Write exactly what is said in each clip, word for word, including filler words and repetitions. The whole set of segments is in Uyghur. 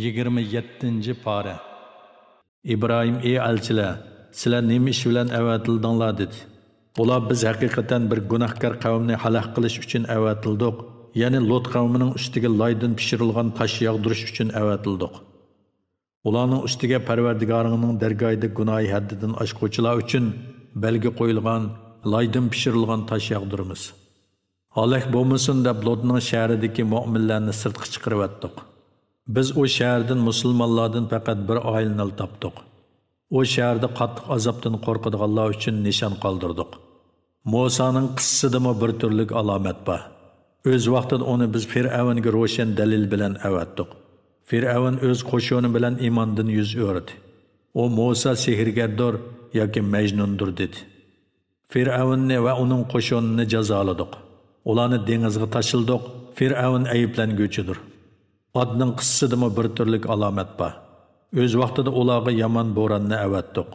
يىگىرمە يەتتىنچى پارە. ئىبراھىم: «ئى ئەلچىلەر، سىلەر نېمە ئىش بىلەن ئەۋەتىلدىڭلار؟» دېدى. ئۇلار: «بىز ھەقىقەتەن بىر گۇناھكار قەۋمنى ھالاك قىلىش ئۈچۈن ئەۋەتىلدۇق، يەنى لۇت قەۋمىنىڭ ئۈستىگە لايدىن پىشۇرۇلغان تاش ياغدۇرۇش ئۈچۈن ئەۋەتىلدۇق. ئۇلارنىڭ ئۈستىگە پەرۋەردىگارىڭنىڭ دەرگاھىدا گۇناھى ھەددىدىن ئاشقۇچىلار ئۈچۈن بەلگە قويۇلغان لايدىن پىشۇرۇلغان تاش ياغدۇرىمىز. ھالاك بولمىسۇن دەپ لوتنىڭ شەھىرىدىكى مۆمىنلەرنى سىرتقا چىقىرىۋەتتۇق. بىز ئۇ شەھەردىن مۇسۇلمانلاردىن پەقەت بىر ئائىلىنىلا تاپتۇق. ئۇ شەھەردە قاتتىق ئازابتىن قورقىدىغانلار ئۈچۈن نىشان قالدۇردۇق. مۇسانىڭ قىسسىسىدىمۇ بىر تۈرلۈك ئالامەت بار. ئۆز ۋاقتىدا ئۇنى بىز فىرئەۋنگە روشەن دەلىل بىلەن ئەۋەتتۇق. فىرئەۋن ئۆز قوشۇنى بىلەن ئىماندىن يۈز ئۆرۈدى. ئۇ مۇسا سېھىرگەردۇر ياكى مەجنۇندۇر دېدى. فىرئەۋننى ۋە ئۇنىڭ قوشۇنىنى جازالىدۇق. ئۇلارنى دېڭىزغا تاشلىدۇق. فىرئەۋن ئەيىبلەنگۈچىدۇر. ئادنىڭ قىسسىسىدىمۇ بىر تۈرلۈك ئالامەت بار. ئۆز ۋاقتىدا ئۇلارغا يامان بوراننى ئەۋەتتۇق.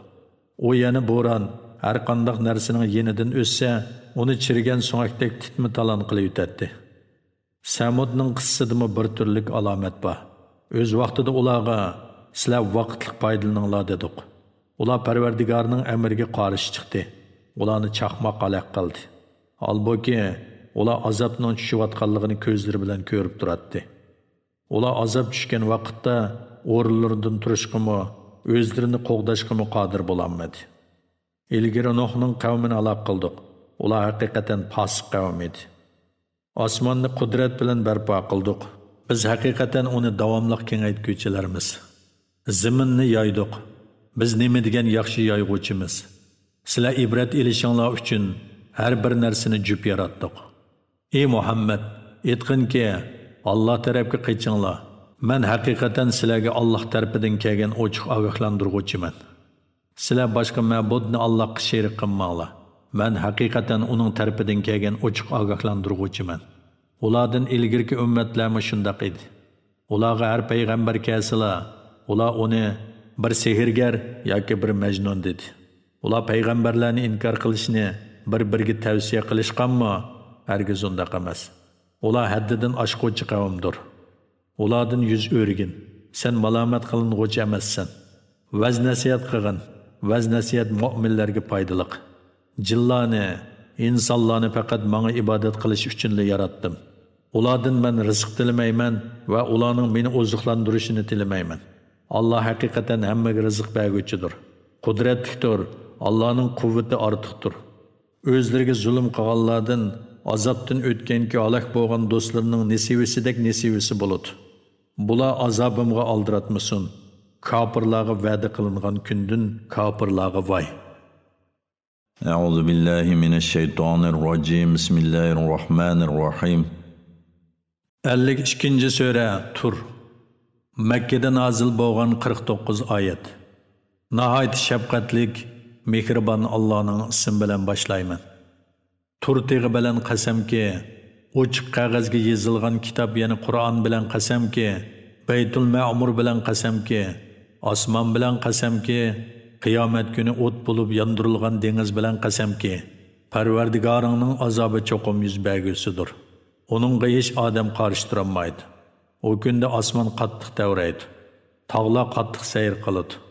ئۇ يەنە بوران، ھەرقانداق نەرسىنىڭ يېنىدىن ئۆتسە، ئۇنى چىرىگەن سۆڭەكتەك تىتما-تالان قىلىۋېتەتتى. سەمۇدنىڭ قىسسىسىدىمۇ بىر تۈرلۈك ئالامەت بار. ئۆز ۋاقتىدا ئۇلارغا: «سىلەر ۋاقىتلىق پايدىلىنىڭلار» دېدۇق. ئۇلار پەرۋەردىگارنىڭ ئەمرىگە قارشى چىقتى. ئۇلارنى چاقماق ھالاك قىلدى. ھالبۇكى، ئۇلار ئازابنىڭ چۈشۈۋاتقانلىقىنى كۆزلىرى بىلەن كۆرۈپ تۇراتتى. ئۇلار ئازاب چۈشكەن ۋاقىتتا ئورۇنلىرىدىن تۇرۇشقىمۇ، ئۆزلىرىنى قوغداشقىمۇ قادىر بولالمىدى. ئىلگىرى نۇھنىڭ قەۋمىنى ھالاك قىلدۇق. ئۇلار ھەقىقەتەن پاسىق قەۋم ئىدى. ئاسماننى قۇدرەت بىلەن بەرپا قىلدۇق. بىز ھەقىقەتەن ئۇنى داۋاملىق كېڭەيتكۈچىلەرمىز. زېمىننى يايدۇق. بىز نېمە دېگەن ياخشى يايغۇچىمىز. سىلەر ئىبرەت ئېلىشىڭلار ئۈچۈن ھەر بىر نەرسىنى جۈپ ياراتتۇق. ئى مۇھەممەد، ئېيتقىنكى، ئاللا تەرەپكە قېچىڭلار. مەن ھەقىقەتەن سىلەرگە ئاللا تەرىپىدىن كەلگەن ئوچۇق ئاگاھلاندۇرغۇچىمەن. سىلەر باشقا مەبۇدنى ئاللاغا شېرىك قىلماڭلار. مەن ھەقىقەتەن ئۇنىڭ تەرىپىدىن كەلگەن ئوچۇق ئاگاھلاندۇرغۇچىمەن. ئۇلاردىن ئىلگىرىكى ئۈممەتلەرمۇ شۇنداق ئىدى. ئۇلارغا ھەر پەيغەمبەر كەلسىلا، ئۇلار ئۇنى بىر سېھىرگەر ياكى بىر مەجنۇن دېدى. ئۇلار پەيغەمبەرلەرنى ئىنكار قىلىشنى بىر-بىرىگە تەۋسىيە قىلىشقانمۇ؟ ھەرگىز ئۇنداق ئەمەس. ئۇلار ھەددىدىن ئاشقۇچى قەۋمدۇر. ئۇلاردىن يۈز ئۆرۈگىن، سەن مالامەت قىلىنغۇچى ئەمەسسەن. ۋەز-نەسىھەت قىلغىن، ۋەز-نەسىھەت مۆمىنلەرگە پايدىلىق. جىنلارنى، ئىنسانلارنى پەقەت ماڭا ئىبادەت قىلىش ئۈچۈنلا ياراتتىم. ئۇلاردىن مەن رىزىق تىلىمەيمەن ۋە ئۇلارنىڭ مېنى ئوزۇقلاندۇرۇشىنى تىلىمەيمەن. ئاللا ھەقىقەتەن ھەممىگە رىزىق بەرگۈچىدۇر، قۇدرەتلىكتۇر، ئاللانىڭ قۇۋۋىتى ئارتۇقتۇر. ئۆزلىرىگە زۇلۇم قىلغانلاردىن ئازابتىن ئۆتكەنكى ھالاك بولغان دوستلىرىنىڭ نېسىۋىسىدەك نېسىۋىسى بولىدۇ. بۇلار ئازابىمغا ئالدىراتمىسۇن. كاپىرلارغا ۋەدە قىلىنغان كۈندىن كاپىرلارغا ۋاي! أعوذ بالله من الشيطان الرجيم. بسم الله الرحمن الرحيم. ئەللىك ئىككىنچى سۈرە، تۇر. مەككىدە نازىل بولغان، قىرىق توققۇز ئايەت. ناھايىتى شەپقەتلىك، مېھرىبان ئاللانىڭ ئىسمى بىلەن باشلايمەن. تۇر تېغى بىلەن قەسەمكى، ئوچۇق قەغەزگە يېزىلغان كىتاب، يەنى قۇرئان بىلەن قەسەمكى، بەيتۇل مەئمۇر بىلەن قەسەمكى، ئاسمان بىلەن قەسەمكى، قىيامەت كۈنى ئوت بولۇپ ياندۇرۇلغان دېڭىز بىلەن قەسەمكى، پەرۋەردىگارىڭنىڭ ئازابى چوقۇم يۈز بەرگۈسىدۇر. ئۇنىڭغا ھېچ ئادەم قارشى تۇرالمايدۇ. ئۇ كۈندە ئاسمان قاتتىق تەۋرەيدۇ. تاغلار قاتتىق سەير قىلىدۇ.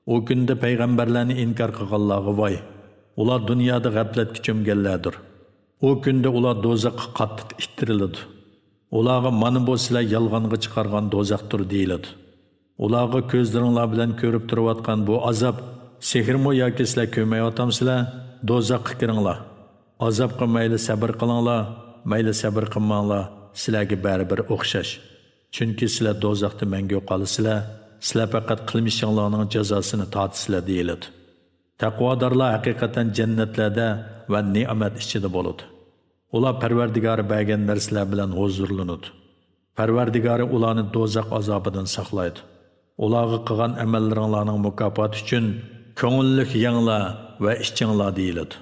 ئۇ كۈندە پەيغەمبەرلەرنى ئىنكار قىلغانلارغا ۋاي! ئۇلار دۇنيادا غەپلەتكە چۆمگەنلەردۇر. ئۇ كۈندە ئۇلار دوزاخقا قاتتىق ئىتتىرىلىدۇ. ئۇلارغا: «مانا بۇ سىلەر يالغانغا چىقارغان دوزاختۇر» دېيىلىدۇ. ئۇلارغا: «كۆزلىرىڭلار بىلەن كۆرۈپ تۇرۇۋاتقان بۇ ئازاب سېھىرمۇ ياكى سىلەر كۆرمەيۋاتامسىلەر؟ دوزاخقا كىرىڭلار. ئازابقا مەيلى سەبىر قىلىڭلار، مەيلى سەبىر قىلماڭلار، سىلەرگە بەرىبىر ئوخشاش. چۈنكى سىلەر دوزاختا مەڭگۈ قالىسىلەر، سىلەر پەقەت قىلمىشىڭلارنىڭ جازاسىنى تارتىسىلەر» دېيىلىدۇ. تەقۋادارلار ھەقىقەتەن جەننەتلەردە ۋە نېمەت ئىچىدە بولىدۇ. ئۇلار پەرۋەردىگارى بەرگەن نەرسىلەر بىلەن ھۇزۇرلىنىدۇ. پەرۋەردىگارى ئۇلارنى دوزاخ ئازابىدىن ساقلايدۇ. ئۇلارغا: «قىلغان ئەمەللىرىڭلارنىڭ مۇكاپاتى ئۈچۈن كۆڭۈللۈك يەڭلار ۋە ئىچىڭلار» دېيىلىدۇ.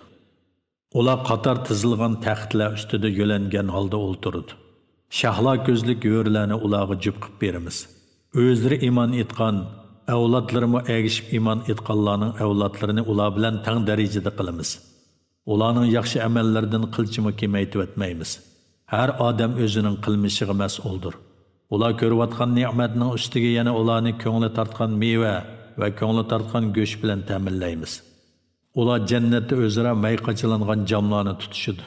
ئۇلار قاتار تىزىلغان تەختلەر ئۈستىدە يۆلەنگەن ھالدا ئولتۇرىدۇ. شەھلا كۆزلۈك ھۆرلەرنى ئۇلارغا جۈپ قىلىپ بېرىمىز. ئۆزلىرى ئىمان ئېيتقان، ئەۋلادلىرىمۇ ئەگىشىپ ئىمان ئېيتقانلارنىڭ ئەۋلادلىرىنى ئۇلار بىلەن تەڭ دەرىجىدە قىلىمىز. ئۇلارنىڭ ياخشى ئەمەللىرىدىن قىلچىمۇ كېمەيتىۋەتمەيمىز. ھەر ئادەم ئۆزىنىڭ قىلمىشىغا مەسئۇلدۇر. ئۇلار كۆرۈۋاتقان نېمەتنىڭ ئۈستىگە يەنە ئۇلارنى كۆڭلى تارتقان مېۋە ۋە كۆڭلى تارتقان گۆش بىلەن تەمىنلەيمىز. ئۇلار جەننەتتە ئۆزئارا مەي قاچىلانغان جاملارنى تۇتۇشىدۇ.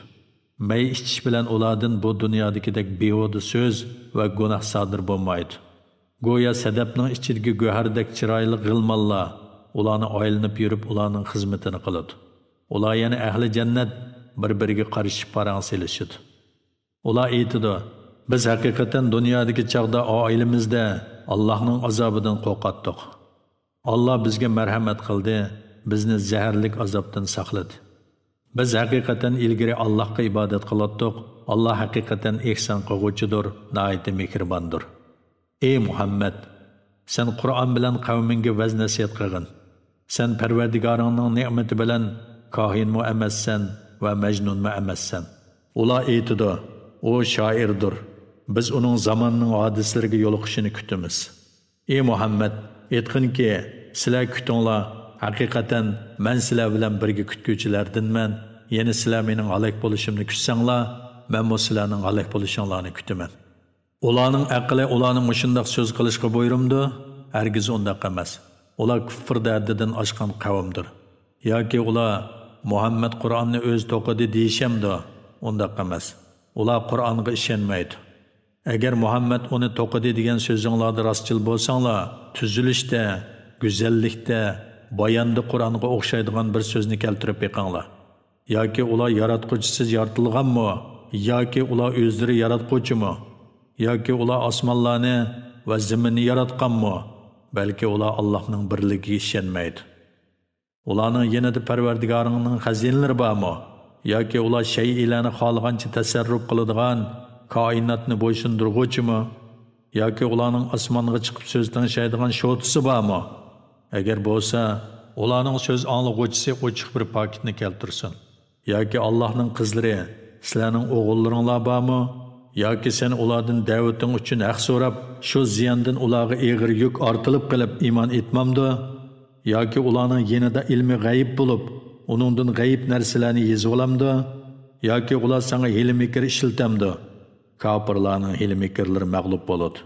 مەي ئىچىش بىلەن ئۇلاردىن بۇ دۇنيادىكىدەك بىھۇدە سۆز ۋە گۇناھ سادىر بولمايدۇ. گويا سەدەپنىڭ ئىچىدىكى گۆھەردەك چىرايلىق غىلمانلار ئۇلارنى ئايلىنىپ يۈرۈپ ئۇلارنىڭ خىزمىتىنى قىلىدۇ. ئۇلار يەنە ئەھلى جەننەت بىر-بىرىگە قارىشىپ پاراڭ سېلىشىدۇ. ئۇلار ئېيتىدۇ، بىز ھەقىقەتەن دۇنيادىكى چاغدا ئائىلىمىزدە ئاللاھنىڭ ئازابىدىن قورقاتتۇق. ئاللا بىزگە مەرھەمەت قىلدى، بىزنى زەھەرلىك ئازابتىن ساقلىدى. بىز ھەقىقەتەن ئىلگىرى ئاللاھقا ئىبادەت قىلاتتۇق، ئاللا ھەقىقەتەن ئېھسان قىلغۇچىدۇر، ناھايىتى مېھرىباندۇر. ئى مۇھەممەد! سەن قۇرئان بىلەن قەۋمىڭگە ۋەز-نەسىھەت قىلغىن. سەن پەرۋەردىگارىڭنىڭ نېمىتى بىلەن كاھىنمۇ ئەمەسسەن ۋە مەجنۇنمۇ ئەمەسسەن. ئۇلار ئېيتىدۇ، ئۇ شائىردۇر. بىز ئۇنىڭ زاماننىڭ ھادىسىلىرىگە يولۇقۇشىنى كۈتىمىز. ئى مۇھەممەد! ئېيتقىنكى، سىلەر كۈتۈڭلار، ھەقىقەتەن مەن سىلەر بىلەن بىرگە كۈتكۈچىلەردىنمەن، يەنى سىلەر مېنىڭ ھالاك بولۇشۇمنى كۈتسەڭلار، مەنمۇ سىلەرنىڭ ھالاك بولۇشۇڭلارنى كۈتىمەن. ئۇلارنىڭ ئەقلى ئۇلارنى مۇشۇنداق سۆز قىلىشقا بۇيرۇمدۇ؟ ھەرگىز ئۇنداق ئەمەس. ئۇلار كۇففۇردا ھەددىدىن ئاشقان قەۋمدۇر. ياكى ئۇلار مۇھەممەد قۇرئاننى ئۆزى توقۇدى دېيىشەمدۇ؟ ئۇنداق ئەمەس. ئۇلار قۇرئانغا ئىشەنمەيدۇ. ئەگەر مۇھەممەد ئۇنى توقۇدى دېگەن سۆزۈڭلاردا راستچىل بولساڭلار، تۈزۈلۈشتە، گۈزەللىكتە، باياندا قۇرئانغا ئوخشايدىغان بىر سۆزنى كەلتۈرۈپ بېقىڭلار. ياكى ئۇلار ياراتقۇچىسىز يارىتىلغانمۇ؟ ياكى ئۇلار ئۆزلىرى ياراتقۇچىمۇ؟ ياكى ئۇلار ئاسمانلارنى ۋە زېمىننى ياراتقانمۇ؟ بەلكى ئۇلار ئاللاھنىڭ بىرلىكىگە ئىشەنمەيدۇ. ئۇلارنىڭ يېنىدا پەرۋەردىگارىڭنىڭ خەزىنىلىرى بارمۇ؟ ياكى ئۇلار شەيئىلەرنى خالىغانچە تەسەررۇپ قىلىدىغان، كائىناتنى بويسۇندۇرغۇچىمۇ؟ ياكى ئۇلارنىڭ ئاسمانغا چىقىپ سۆز تىڭشايدىغان شوتىسى بارمۇ؟ ئەگەر بولسا، ئۇلارنىڭ سۆز ئاڭلىغۇچىسى ئوچۇق بىر پاكىتنى كەلتۈرسۇن. ياكى ئاللاھنىڭ قىزلىرى، سىلەرنىڭ ئوغۇللىرىڭلار بارمۇ؟ ياكى سەن ئۇلاردىن دەۋىتىڭ ئۈچۈن ھەق سوراپ، شۇ زىياندىن ئۇلارغا ئېغىر يۈك ئارتىلىپ قېلىپ ئىمان ئېيتمامدۇ؟ ياكى ئۇلارنىڭ يېنىدا ئىلمى غەيىب بولۇپ، ئۇنىڭدىن غەيىب نەرسىلەرنى يېزىۋالامدۇ؟ ياكى ئۇلار ساڭا ھىيلە-مىكىر ئىشلىتەمدۇ؟ كاپىرلارنىڭ ھىيلە-مىكىرلىرى مەغلۇپ بولىدۇ.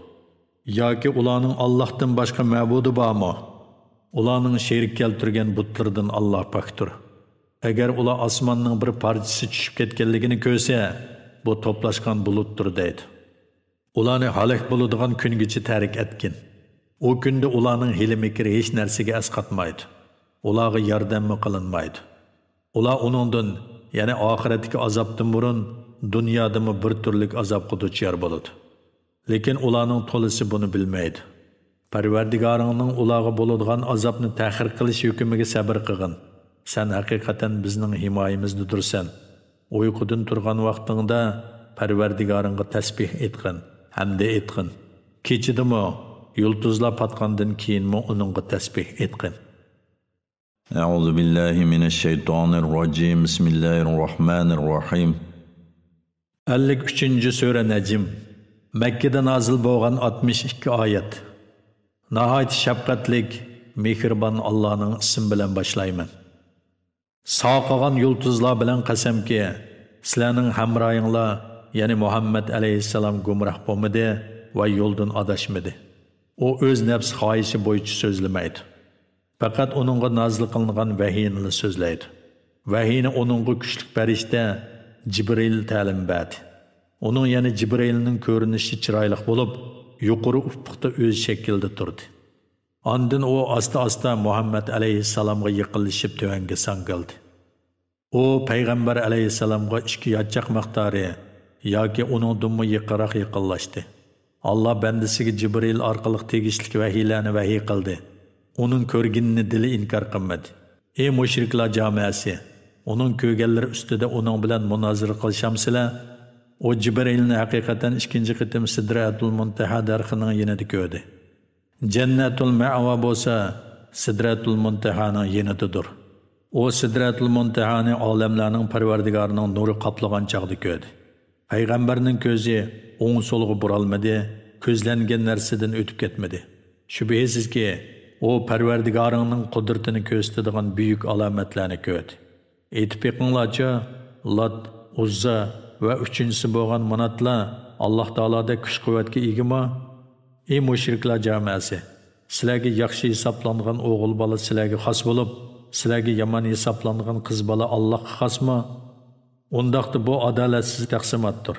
ياكى ئۇلارنىڭ ئاللاھتىن باشقا مەبۇدى بارمۇ؟ ئۇلارنىڭ شېرىك كەلتۈرگەن بۇتلىرىدىن ئاللاھ پاكتۇر. ئەگەر ئۇلار ئاسماننىڭ بىر پارچىسى چۈشۈپ كەتكەنلىكىنى كۆرسە، بۇ توپلاشقان بۇلۇتتۇر دەيدۇ. ئۇلارنى ھالاك بولىدىغان كۈنگىچە تەرك ئەتكىن. ئۇ كۈندە ئۇلارنىڭ ھىيلە-مىكرى ھېچ نەرسىگە ئەسقاتمايدۇ. ئۇلارغا ياردەممۇ قىلىنمايدۇ. ئۇلار ئۇنىڭدىن، يەنى ئاخىرەتتىكى ئازابتىن بۇرۇن، دۇنيادىمۇ بىر تۈرلۈك ئازابقا دۇچار بولىدۇ. لېكىن ئۇلارنىڭ تولىسى بۇنى بىلمەيدۇ. پەرۋەردىگارىڭنىڭ ئۇلارغا بولىدىغان ئازابنى تەخىر قىلىش ھۆكمىگە سەبر قىلغىن. سەن ھەقىقەتەن بىزنىڭ ھىمايىمىزدىدۇرسەن. ئۇيقۇدىن تۇرغان ۋاقتىڭدا پەرۋەردىگارىڭغا تەسبىھ ئېيتقىن، ھەمدە ئېيتقىن. كېچىدىمۇ، يۇلتۇزلار پاتقاندىن كېيىنمۇ ئۇنىڭغا تەسبىھ ئېيتقىن. أعوذ بالله من الشيطان الرجيم. بسم الله الرحمن الرحيم. ئەللىك ئۈچىنچى سۈرە نەجم. مەككىدە نازىل بولغان ئاتمىش ئىككى ئايەت. ناھايىتى شەپقەتلىك، مېھرىبان ئاللانىڭ ئىسمى بىلەن باشلايمەن. ساقىغان يۇلتۇزلار بىلەن قەسەمكى، سىلەرنىڭ ھەمراھىڭلار، يەنى مۇھەممەد ئەلەيھىسسالام گۇمراھ بولمىدى ۋە يولدىن ئاداشمىدى. ئۇ ئۆز نەپس خاھىشى بويىچە سۆزلىمەيدۇ. پەقەت ئۇنىڭغا نازىل قىلىنغان ۋەھىينىلا سۆزلەيدۇ. ۋەھىينى ئۇنىڭغا كۈچلۈك پەرىشتە جىبرىل تەلىم بەردى. ئۇنىڭ، يەنى جىبرىلنىڭ كۆرۈنۈشى چىرايلىق بولۇپ، يۇقىرى ئۇپۇقتا ئۆز شەكلىدە تۇردى. ئاندىن ئۇ ئاستا-ئاستا مۇھەممەد ئەلەيھىسسالامغا يېقىنلىشىپ تۆۋەنگە ساڭگىلدى. ئۇ پەيغەمبەر ئەلەيھىسسالامغا ئىككى يانچاق مىقدارى ياكى ئۇنىڭدىنمۇ يېقىنراق يېقىنلاشتى. ئاللا بەندىسىگە جىبرىل ئارقىلىق تېگىشلىك ۋەھىيلەرنى ۋەھىي قىلدى. ئۇنىڭ كۆرگىنىنى دىلى ئىنكار قىلمىدى. ئى مۇشرىكلار جامەسى! ئۇنىڭ كۆرگەنلىرى ئۈستىدە ئۇنىڭ بىلەن مۇنازىرە قىلىشامسىلەر؟ ئۇ جىبرىلنى ھەقىقەتەن ئىككىنچى قېتىم سىدرەتۇل مۇنتەھا دەرىخىنىڭ يېنىدا كۆردى. جەننەتۇل مەئۋا بولسا سىدرەتۇل مۇنتەھانىڭ يېنىدىدۇر. ئۇ سىدرەتۇل مۇنتەھانى ئالەملەرنىڭ پەرۋەردىگارىنىڭ نۇرى قاپلىغان چاغدا كۆردى. پەيغەمبەرنىڭ كۆزى ئوڭ-سولغا بۇرالمىدى، كۆزلەنگەن نەرسىدىن ئۆتۈپ كەتمىدى. شۈبھىسىزكى، ئۇ پەرۋەردىگارىڭنىڭ قۇدرىتىنى كۆرسىتىدىغان بۈيۈك ئالامەتلەرنى كۆردى. ئېيتىپ بېقىڭلارچۇ، لات، ئۇززا ۋە ئۈچىنچىسى بولغان ماناتلار ئاللا تائالادەك كۈچ-قۇۋۋەتكە ئىگىمۇ؟ ئى مۇشرىكلار جامائەسى! سىلەرگە ياخشى ھېسابلانغان ئوغۇل بالا سىلەرگە خاس بولۇپ، سىلەرگە يامان ھېسابلانغان قىز بالا ئاللاھقا خاسمۇ؟ ئۇنداقتا بۇ ئادالەتسىز تەقسىماتتۇر.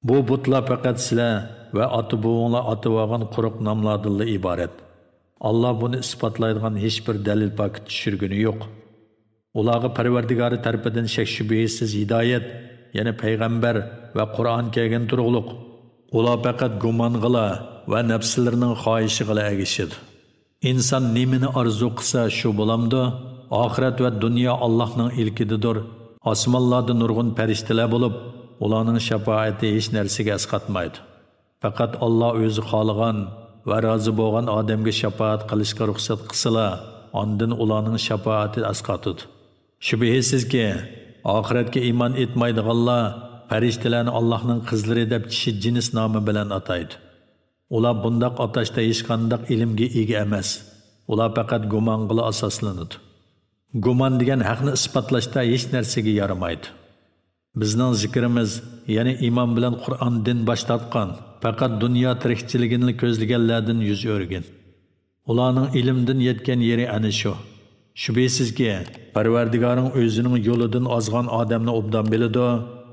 بۇ بۇتلار پەقەت سىلەر ۋە ئاتا-بوۋاڭلار ئاتىۋالغان قۇرۇق ناملاردىنلا ئىبارەت. ئاللا بۇنى ئىسپاتلايدىغان ھېچبىر دەلىل پاكىت چۈشۈرگىنى يوق. ئۇلارغا پەرۋەردىگارى تەرىپىدىن شەك-شۈبھىسىز ھىدايەت، يەنى پەيغەمبەر ۋە قۇرئان كەلگەن تۇرۇقلۇق. ئۇلار پەقەت گۇمانغىلا ۋە نەپسلىرىنىڭ خاھىشىغىلا ئەگىشىدۇ. ئىنسان نېمىنى ئارزۇ قىلسا، شۇ بولامدۇ؟ ئاخىرەت ۋە دۇنيا ئاللاھنىڭ ئىلكىدىدۇر. ئاسمانلاردا نۇرغۇن پەرىشتىلەر بولۇپ، ئۇلارنىڭ شاپائىتى ھېچ نەرسىگە ئەسقاتمايدۇ. پەقەت ئاللا ئۆزى خالىغان ۋە رازى بولغان ئادەمگە شاپائەت قىلىشقا رۇخسەت قىلسىلا، ئاندىن ئۇلارنىڭ شاپائىتى ئەسقاتىدۇ. شۈبھىسىزكى، ئاخىرەتكە ئىمان ئېيتمايدىغانلار پەرىشتىلەرنى ئاللاھنىڭ قىزلىرى دەپ چىشى جىنس نامى بىلەن ئاتايدۇ. ئۇلار بۇنداق ئاتاشتا ھېچقانداق ئىلىمگە ئىگە ئەمەس. ئۇلار پەقەت گۇمانغىلا ئاساسلىنىدۇ. گۇمان دېگەن ھەقنى ئىسپاتلاشتا ھېچ نەرسىگە يارىمايدۇ. بىزنىڭ زىكرىمىز، يەنى ئىمان بىلەن قۇرئاندىن باش تارتقان، پەقەت دۇنيا تىرىكچىلىكىنىلا كۆزلىگەنلەردىن يۈز ئۆرۈگىن. ئۇلارنىڭ ئىلىمدىن يەتكەن يېرى ئەنە شۇ. شۈبھىسىزكى، پەرۋەردىگارىڭ ئۆزىنىڭ يولىدىن ئازغان ئادەمنى ئوبدان بىلىدۇ،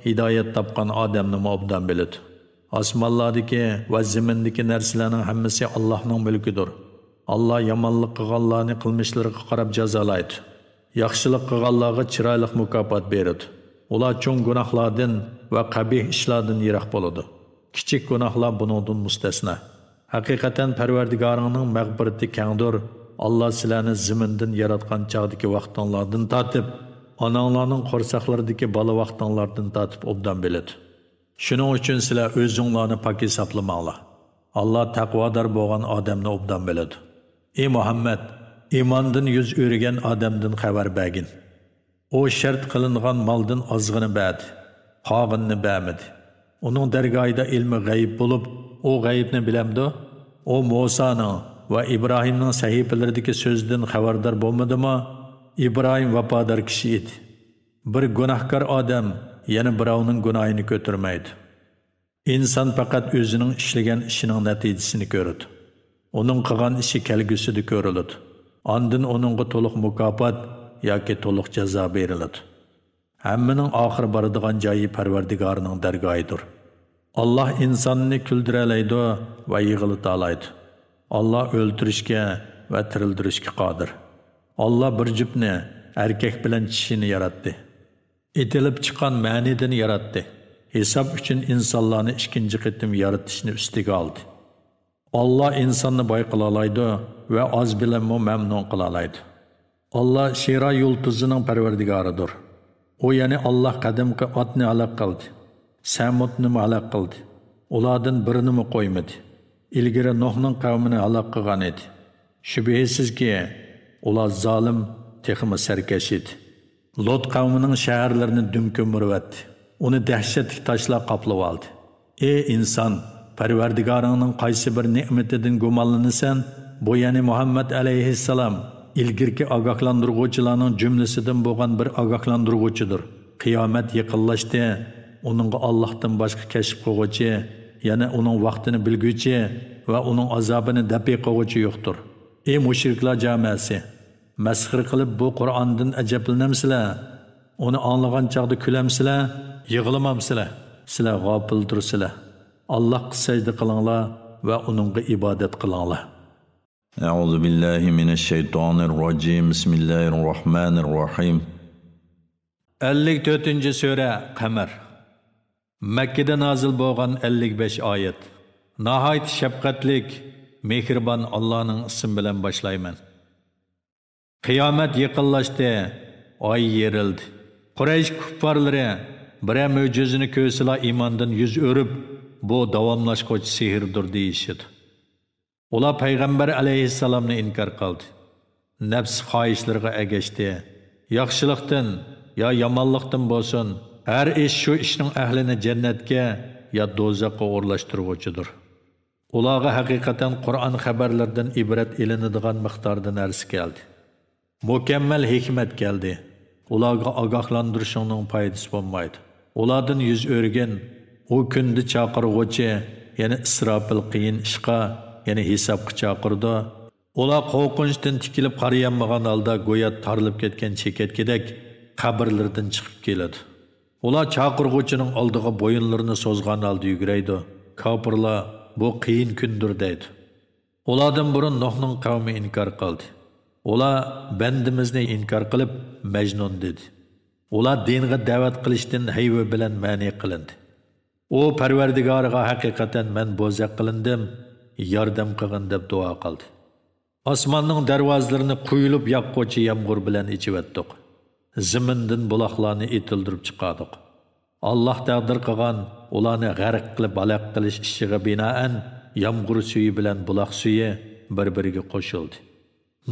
ھىدايەت تاپقان ئادەمنىمۇ ئوبدان بىلىدۇ. ئاسمانلاردىكى ۋە زېمىندىكى نەرسىلەرنىڭ ھەممىسى ئاللاھنىڭ مۈلكىدۇر. ئاللا يامانلىق قىلغانلارنى قىلمىشلىرىغا قاراپ جازالايدۇ. ياخشىلىق قىلغانلارغا چىرايلىق مۇكاپات بېرىدۇ. ئۇلار چوڭ گۇناھلاردىن ۋە قەبىھ ئىشلاردىن يىراق بولىدۇ. كىچىك گۇناھلار بۇنىڭدىن مۇستەسنا. ھەقىقەتەن پەرۋەردىگارىڭنىڭ مەغپىرىتى كەڭدۇر. ئاللا سىلەرنى زېمىندىن ياراتقان چاغدىكى ۋاقتىڭلاردىن تارتىپ، ئاناڭلارنىڭ قورساقلىرىدىكى بالا ۋاقتىڭلاردىن تارتىپ ئوبدان بىلىدۇ. شۇنىڭ ئۈچۈن سىلەر ئۆزۈڭلارنى پاك ھېسابلىماڭلار. ئاللا تەقۋادار بولغان ئادەمنى ئوبدان بىلىدۇ. ئى مۇھەممەد، ئىماندىن يۈز ئۆرۈگەن ئادەمدىن خەۋەر بەرگىن. ئۇ شەرت قىلىنغان مالدىن ئازغىنە بەردى، قالغىنىنى بەرمىدى. ئۇنىڭ دەرگاھىدا ئىلمى غەيىب بولۇپ، ئۇ غەيىبنى بىلەمدۇ؟ ئۇ مۇسانىڭ ۋە ئىبراھىمنىڭ سەھىپىلىرىدىكى سۆزىدىن خەۋەردار بولمىدىمۇ؟ ئىبراھىم ۋاپادار كىشى ئىدى. بىر گۇناھكار ئادەم يەنە بىراۋنىڭ گۇناھىنى كۆتۈرمەيدۇ. ئىنسان پەقەت ئۆزىنىڭ ئىشلىگەن ئىشىنىڭ نەتىجىسىنى كۆرىدۇ. ئۇنىڭ قىلغان ئىشى كەلگۈسىدە كۆرۈلىدۇ. ئاندىن ئۇنىڭغا تولۇق مۇكاپات ياكى تولۇق جازا بېرىلىدۇ. ھەممىنىڭ ئاخىرى بارىدىغان جايى پەرۋەردىگارىنىڭ دەرگاھىدۇر. ئاللا ئىنساننى كۈلدۈرەلەيدۇ ۋە يىغلىتالايدۇ. ئاللا ئۆلتۈرۈشكە ۋە تىرىلدۈرۈشكە قادىر. ئاللا بىر جۈپنى، ئەركەك بىلەن چىشىنى ياراتتى. ئېتىلىپ چىققان مەنىدىن ياراتتى. ھېساب ئۈچۈن ئىنسانلارنى ئىككىنچى قېتىم يارىتىشنى ئۈستىگە ئالدى. ئاللا ئىنساننى باي قىلالايدۇ ۋە ئاز بىلەنمۇ مەمنۇن قىلالايدۇ. ئاللا شىرا يۇلتۇزىنىڭ پەرۋەردىگارىدۇر. ئۇ، يەنى ئاللا قەدىمكى ئادنى ھالاك قىلدى. سەمۇدنىمۇ ھالاك قىلدى. ئۇلاردىن بىرىنىمۇ قويمىدى. ئىلگىرى نۇھنىڭ قەۋمىنى ھالاك قىلغان ئىدى. شۈبھىسىزكى، ئۇلار زالىم، تېخىمۇ سەركەش ئىدى. لۇت قەۋمىنىڭ شەھەرلىرىنى دۈم كۆمۈرۈۋەتتى. ئۇنى دەھشەتلىك تاشلار قاپلىۋالدى. ئى ئىنسان، پەرۋەردىگارىڭنىڭ قايسى بىر نېمىتىدىن گۇمانلىنىسەن؟ بۇ، يەنى مۇھەممەد ئەلەيھىسسالام، ئىلگىرىكى ئاگاھلاندۇرغۇچىلارنىڭ جۈملىسىدىن بولغان بىر ئاگاھلاندۇرغۇچىدۇر. قىيامەت يېقىنلاشتى. ئۇنىڭغا ئاللاھتىن باشقا كەشىپ قىلغۇچى، يەنى ئۇنىڭ ۋاقتىنى بىلگۈچى ۋە ئۇنىڭ ئازابىنى دەپئى قىلغۇچى يوقتۇر. ئى مۇشرىكلار جامائەسى! مەسخىرە قىلىپ بۇ قۇرئاندىن ئەجەبلىنەمسىلەر؟ ئۇنى ئاڭلىغان چاغدا كۈلەمسىلەر؟ يىغلىمامسىلەر؟ سىلەر غاپىلدۇرسىلەر. ئاللاھقا سەجدە قىلىڭلار ۋە ئۇنىڭغا ئىبادەت قىلىڭلار. أعوذ بالله من الشيطان الرجيم. بسم الله الرحمن الرحيم. ئەللىك تۆتىنچى سۈرە، قەمەر. مەككىدە نازىل بولغان ئەللىك بەش ئايەت. ناھايىتى شەپقەتلىك، مېھرىبان ئاللانىڭ ئىسمى بىلەن باشلايمەن. قىيامەت يېقىنلاشتى، ئاي يېرىلدى. قۇرەيش كۇپپارلىرى بىرەر مۆجىزىنى كۆرسىلا ئىماندىن يۈز ئۆرۈپ، بۇ داۋاملاشقۇچى سېھىردۇر دېيىشىدۇ. ئۇلار پەيغەمبەر ئەلەيھىسسالامنى ئىنكار قىلدى. نەپس خاھىشلىرىغا ئەگەشتى. ياخشىلىقتىن يا يامانلىقتىن بولسۇن، ھەر ئىش شۇ ئىشنىڭ ئەھلىنى جەننەتكە يا دوزاخقا ئورۇنلاشتۇرغۇچىدۇر. ئۇلارغا ھەقىقەتەن قۇرئان خەۋەرلىرىدىن ئىبرەت ئېلىنىدىغان مىقداردا نەرسە كەلدى. مۇكەممەل ھېكمەت كەلدى. ئۇلارغا ئاگاھلاندۇرۇشۇڭنىڭ پايدىسى بولمايدۇ. ئۇلاردىن يۈز ئۆرۈگىن، ئۇ كۈندە چاقىرغۇچى يەنى ئىسراپىل قىيىن ئىشقا، يەنى ھېسابقا چاقىرىدۇ. ئۇلار قورقۇنچتىن تىكىلىپ قارىيالمىغان ھالدا گويا تارىلىپ كەتكەن چېكەتكىدەك قەبرىلىرىدىن چىقىپ كېلىدۇ. ئۇلار چاقىرغۇچىنىڭ ئالدىغا بويۇنلىرىنى سوزغان ھالدا يۈگۈرەيدۇ. كاپىرلار، «بۇ قىيىن كۈندۇر» دەيدۇ. ئۇلاردىن بۇرۇن نوھنىڭ قەۋمى ئىنكار قىلدى. ئۇلار، «بەندىمىزنى ئىنكار قىلىپ، مەجنۇن» دېدى. ئۇلار دىنغا دەۋەت قىلىشتىن ھەيۋە بىلەن مەنئى قىلىندى. ئۇ پەرۋەردىگارىغا، «ھەقىقەتەن مەن بوزەك قىلىندىم، ياردەم قىلغىن» دەپ دۇئا قىلدى. ئاسماننىڭ دەرۋازىلىرىنى قۇيۇلۇپ ياغقۇچى يامغۇر بىلەن ئېچىۋەتتۇق. زېمىندىن بۇلاقلارنى ئېتىلدۈرۈپ چىقاردۇق. ئاللاھ تەقدىر قىلغان ئۇلارنى غەرق قىلىپ ھالاك قىلىش ئىشىغا بىنائەن، يامغۇر سۈيى بىلەن بۇلاق سۈيى بىر-بىرىگە قوشۇلدى.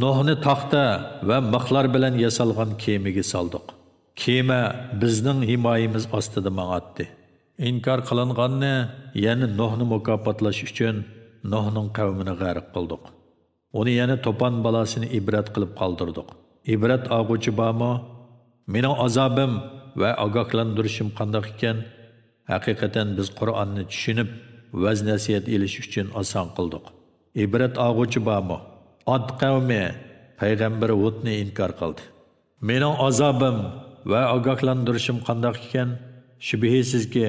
نوھنى تاختا ۋە مىخلار بىلەن ياسالغان كېمىگە سالدۇق. كېمە بىزنىڭ ھىمايىمىز ئاستىدا ماڭاتتى. ئىنكار قىلىنغاننى، يەنى نوھنى مۇكاپاتلاش ئۈچۈن نوھنىڭ قەۋمىنى غەرق قىلدۇق. ئۇنى، يەنى توپان بالاسىنى ئىبرەت قىلىپ قالدۇردۇق. ئىبرەت ئالغۇچى بارمۇ؟ مېنىڭ ئازابىم ۋە ئاگاھلاندۇرۇشۇم قانداق ئىكەن؟ ھەقىقەتەن بىز قۇرئاننى چۈشىنىپ، ۋەز-نەسىھەت ئېلىش ئۈچۈن ئاسان قىلدۇق. ئىبرەت ئالغۇچى بارمۇ؟ ئاد قەۋمى پەيغەمبىرى ھۇدنى ئىنكار قىلدى. مېنىڭ ئازابىم ۋە ئاگاھلاندۇرۇشۇم قانداق ئىكەن؟ شۈبھىسىزكى،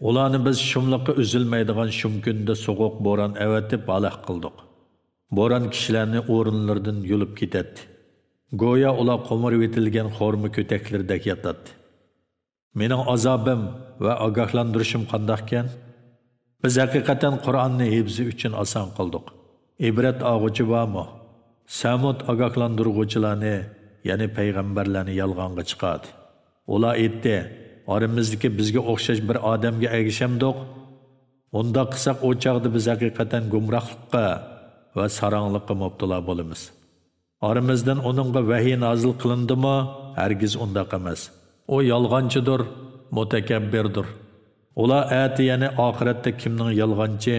ئۇلارنى بىز شۇملۇقى ئۈزۈلمەيدىغان شۇم كۈندە سوغۇق بوران ئەۋەتىپ ھالاك قىلدۇق. بوران كىشىلەرنى ئورۇنلىرىدىن يۇلۇپ كېتەتتى. گويا ئۇلار قومۇرۇۋېتىلگەن خورما كۆتەكلىرىدەك ياتاتتى. مېنىڭ ئازابىم ۋە ئاگاھلاندۇرۇشۇم قانداقكەن؟ بىز ھەقىقەتەن قۇرئاننى ھىپزى ئۈچۈن ئاسان قىلدۇق. ئىبرەت ئالغۇچى بارمۇ؟ سەمۇد ئاگاھلاندۇرغۇچىلارنى، يەنى پەيغەمبەرلەرنى يالغانغا چىقاردى. ئۇلار ئېيتتى، ئارىمىزدىكى بىزگە ئوخشاش بىر ئادەمگە ئەگىشەمدۇق؟ ئۇنداق قىلساق، ئۇ چاغدا بىز ھەقىقەتەن گۇمراھلىققا ۋە ساراڭلىققا مۇپتىلا بولىمىز. ئارىمىزدىن ئۇنىڭغا ۋەھىي نازىل قىلىندىمۇ؟ ھەرگىز ئۇنداق ئەمەس. ئۇ يالغانچىدۇر، مۇتەكەببىردۇر. ئۇلار ئەتە، يەنى ئاخىرەتتە كىمنىڭ يالغانچى،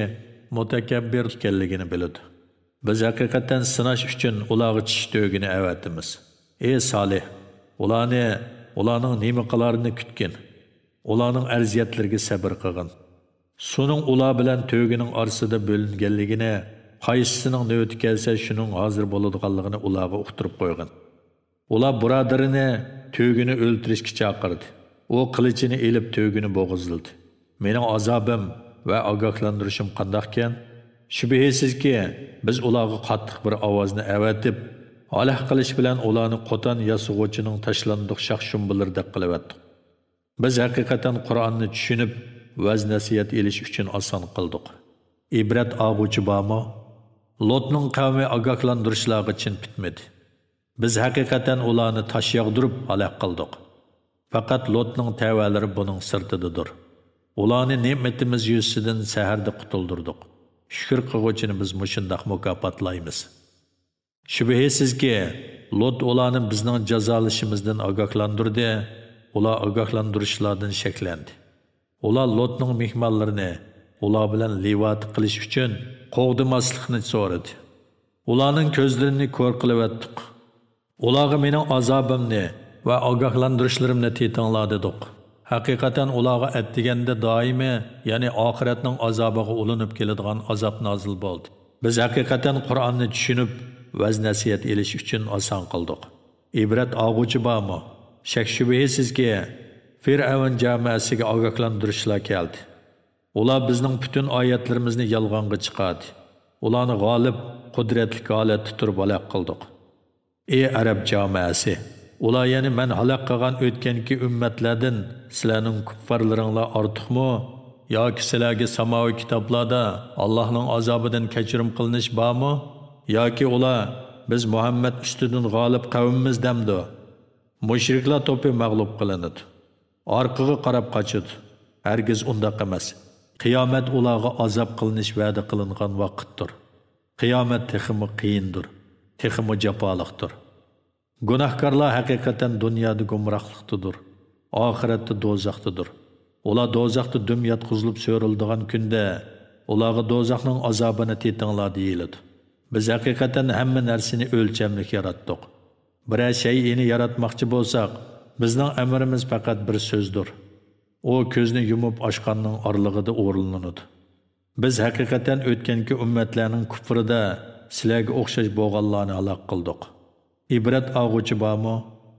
مۇتەكەببىر ئىكەنلىكىنى بىلىدۇ. بىز ھەقىقەتەن سىناش ئۈچۈن ئۇلارغا چىش تۆگىنى ئەۋەتىمىز. ئى سالىھ، ئۇلارنى، ئۇلارنىڭ نېمە قىلارىنى كۈتكىن. ئۇلارنىڭ ئەزىيەتلىرىگە سەبىر قىلغىن. سۇنىڭ ئۇلار بىلەن تۆگىنىڭ ئارىسىدا بۆلۈنگەنلىكىنى، قايسىسىنىڭ نۆۋىتى كەلسە شۇنىڭ ھازىر بولىدىغانلىقىنى ئۇلارغا ئۇقتۇرۇپ قويغىن. ئۇلار بۇرادىرىنى تۆگىنى ئۆلتۈرۈشكە چاقىردى. ئۇ قىلىچىنى ئېلىپ تۆگىنى بوغۇزلىدى. مېنىڭ ئازابىم ۋە ئاگاھلاندۇرۇشۇم قانداقكەن؟ شۈبھىسىزكى، بىز ئۇلارغا قاتتىق بىر ئاۋازنى ئەۋەتىپ، ھالاك قىلىش بىلەن ئۇلارنى قوتان ياسىغۇچىنىڭ تاشلاندۇق شاخ-شۇمبىلىرىدەك قىلىۋەتتۇق. بىز ھەقىقەتەن قۇرئاننى چۈشىنىپ، ۋەز-نەسىھەت ئېلىش ئۈچۈن ئاسان قىلدۇق. ئىبرەت ئالغۇچى بارمۇ؟ لوتنىڭ قەۋمى ئاگاھلاندۇرۇشلارغا چىن پۈتمىدى. بىز ھەقىقەتەن ئۇلارنى تاش ياغدۇرۇپ ھالاك قىلدۇق. پەقەت لوتنىڭ تەۋەلىرى بۇنىڭ سىرتىدىدۇر. ئۇلارنى نېمىتىمىز يۈزىسىدىن سەھەردە قۇتۇلدۇردۇق. شۈكۈر قىلغۇچىنى بىز مۇشۇنداق مۇكاپاتلايمىز. شۈبھىسىزكى، لوت ئۇلارنى بىزنىڭ جازالىشىمىزدىن ئاگاھلاندۇردى، ئۇلار ئاگاھلاندۇرۇشلاردىن شەكلەندى. ئۇلار لوتنىڭ مېھمانلىرىنى، ئۇلار بىلەن لىۋاتى قىلىش ئۈچۈن قوغدىماسلىقنى سورىدى. ئۇلارنىڭ كۆزلىرىنى كور قىلىۋەتتۇق. ئۇلارغا مېنىڭ ئازابىمنى ۋە ئاگاھلاندۇرۇشلىرىمنى تېتىڭلار دېدۇق. ھەقىقەتەن ئۇلارغا ئەتىگەندە دائىمىي، يەنى ئاخىرەتنىڭ ئازابىغا ئۇلىنىپ كېلىدىغان ئازاب نازىل بولدى. بىز ھەقىقەتەن قۇرئاننى چۈشىنىپ، ۋەز-نەسىھەت ئېلىش ئۈچۈن ئاسان قىلدۇق. ئىبرەت ئالغۇچى بارمۇ؟ شەك-شۈبھىسىزكى، فىرئەۋن جامائەسىگە ئاگاھلاندۇرۇشلار كەلدى. ئۇلار بىزنىڭ پۈتۈن ئايەتلىرىمىزنى يالغانغا چىقاردى. ئۇلارنى غالىب، قۇدرەتلىك ھالەتتە تۇرۇپ ھالاك قىلدۇق. ئى ئەرەب جامائەسى! ئۇلار، يەنى مەن ھالاك قىلغان ئۆتكەنكى ئۈممەتلەردىن سىلەرنىڭ كۇپپارلىرىڭلار ئارتۇقمۇ؟ ياكى سىلەرگە ساماۋى كىتابلاردا ئاللاھنىڭ ئازابىدىن كەچۈرۈم قىلىنىش بارمۇ؟ ياكى ئۇلار، بىز مۇھەممەد ئۈستىدىن غالىب قەۋممىز دەمدۇ؟ مۇشرىكلار توپى مەغلۇپ قىلىنىدۇ. ئارقىغا قاراپ قاچىدۇ. ھەرگىز ئۇنداق ئەمەس. قىيامەت ئۇلارغا ئازاب قىلىنىش ۋەدە قىلىنغان ۋاقىتتۇر. قىيامەت تېخىمۇ قىيىندۇر، تېخىمۇ جاپالىقتۇر. گۇناھكارلار ھەقىقەتەن دۇنيادا گۇمراھلىقتىدۇر، ئاخىرەتتە دوزاختىدۇر. ئۇلار دوزاختا دۈم ياتقۇزۇلۇپ سۆرىلىدىغان كۈندە، ئۇلارغا دوزاخنىڭ ئازابىنى تېتىڭلار دېيىلىدۇ. بىز ھەقىقەتەن ھەممە نەرسىنى ئۆلچەملىك ياراتتۇق. بىرەر شەيئىنى ياراتماقچى بولساق، بىزنىڭ ئەمرىمىز پەقەت بىر سۆزدۇر. ئۇ كۆزنى يۇمۇپ ئاچقاننىڭ ئارىلىقىدا ئورۇنلىنىدۇ. بىز ھەقىقەتەن ئۆتكەنكى ئۈممەتلەرنىڭ كۇپرىدا سىلەرگە ئوخشاش بولغانلارنى ھالاك قىلدۇق. ئىبرەت ئالغۇچى بارمۇ؟